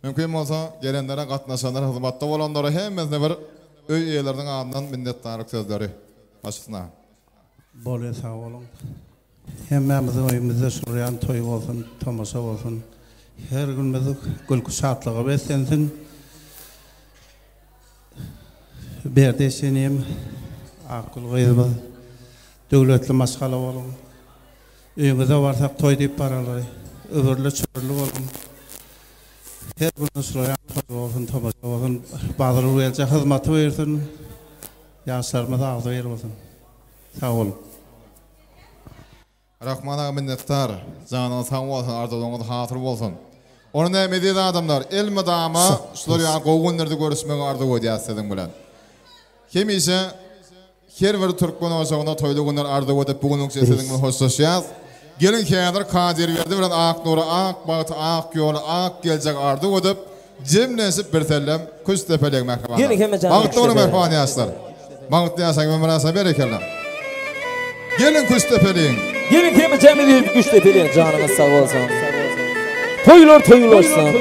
Mümkin bolsa, gelenlere, gatnaşanlara, hyzmatda bolanlara hemmesine bir öý eýeleriniň adyndan minnetdarlyk sözleri. Başysyna.
Bolýa sag boluň. Hemmämiziň öýümizde şurýan toý bolsun, tomaşa bolsun. Her günümiz gülki şatlyga beslensin. Berdi eşenim, Akgül gyzymyz döwletli maşgala boluň. Öýüňize barsak toý diýip baraly. Öbürli-çöbürli boluň. Her gün şulaýan toý bolsun, tomaşa bolsun. Bazargül gelje hyzmaty buýursyn. Ýaşlarymyz agzybir bolsun. Sag boluň.
Rahman aga minnetdar. Janyňyz sag bolsun, arzuwlaryňyz hasyl bolsun. Onda näme eziz adamlar, elmydama şular ýaly gowy günlerde görüşmegi arzuw edýäs siziň bilen. Hemişe her bir türkmen ojagyna toýly günler arzuw edip bu günlükçe siziň bilen hoşlaşýas. Geliň häzir Kadyrberdi bilen Aknura ak bagty, ak ýoly, ak geljegi arzuw edip, jemlenşip birsellem küşt depeleýin mähribanlar.
Geliň hemme jana
Bagtly
küşt
boluň
depeleýin.
mähriban ýaşlar. Bagtly ýaşaň ömür berekella. Geliň küşt depeliň.
Geliň hemme jemlenip küşt depeliň janyňyz sag bolsun. Toýlar toýlaşsyn.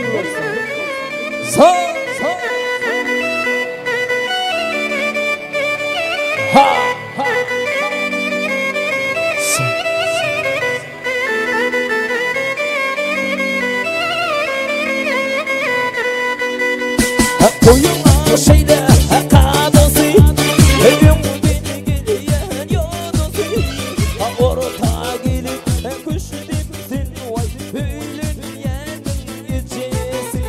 Sag. Ha.
Toýuňa şeýle kadasy, Öňden gelýän ýodasy, Orta gelip küşdüp sen waý, Öýlenýäniň ejesi.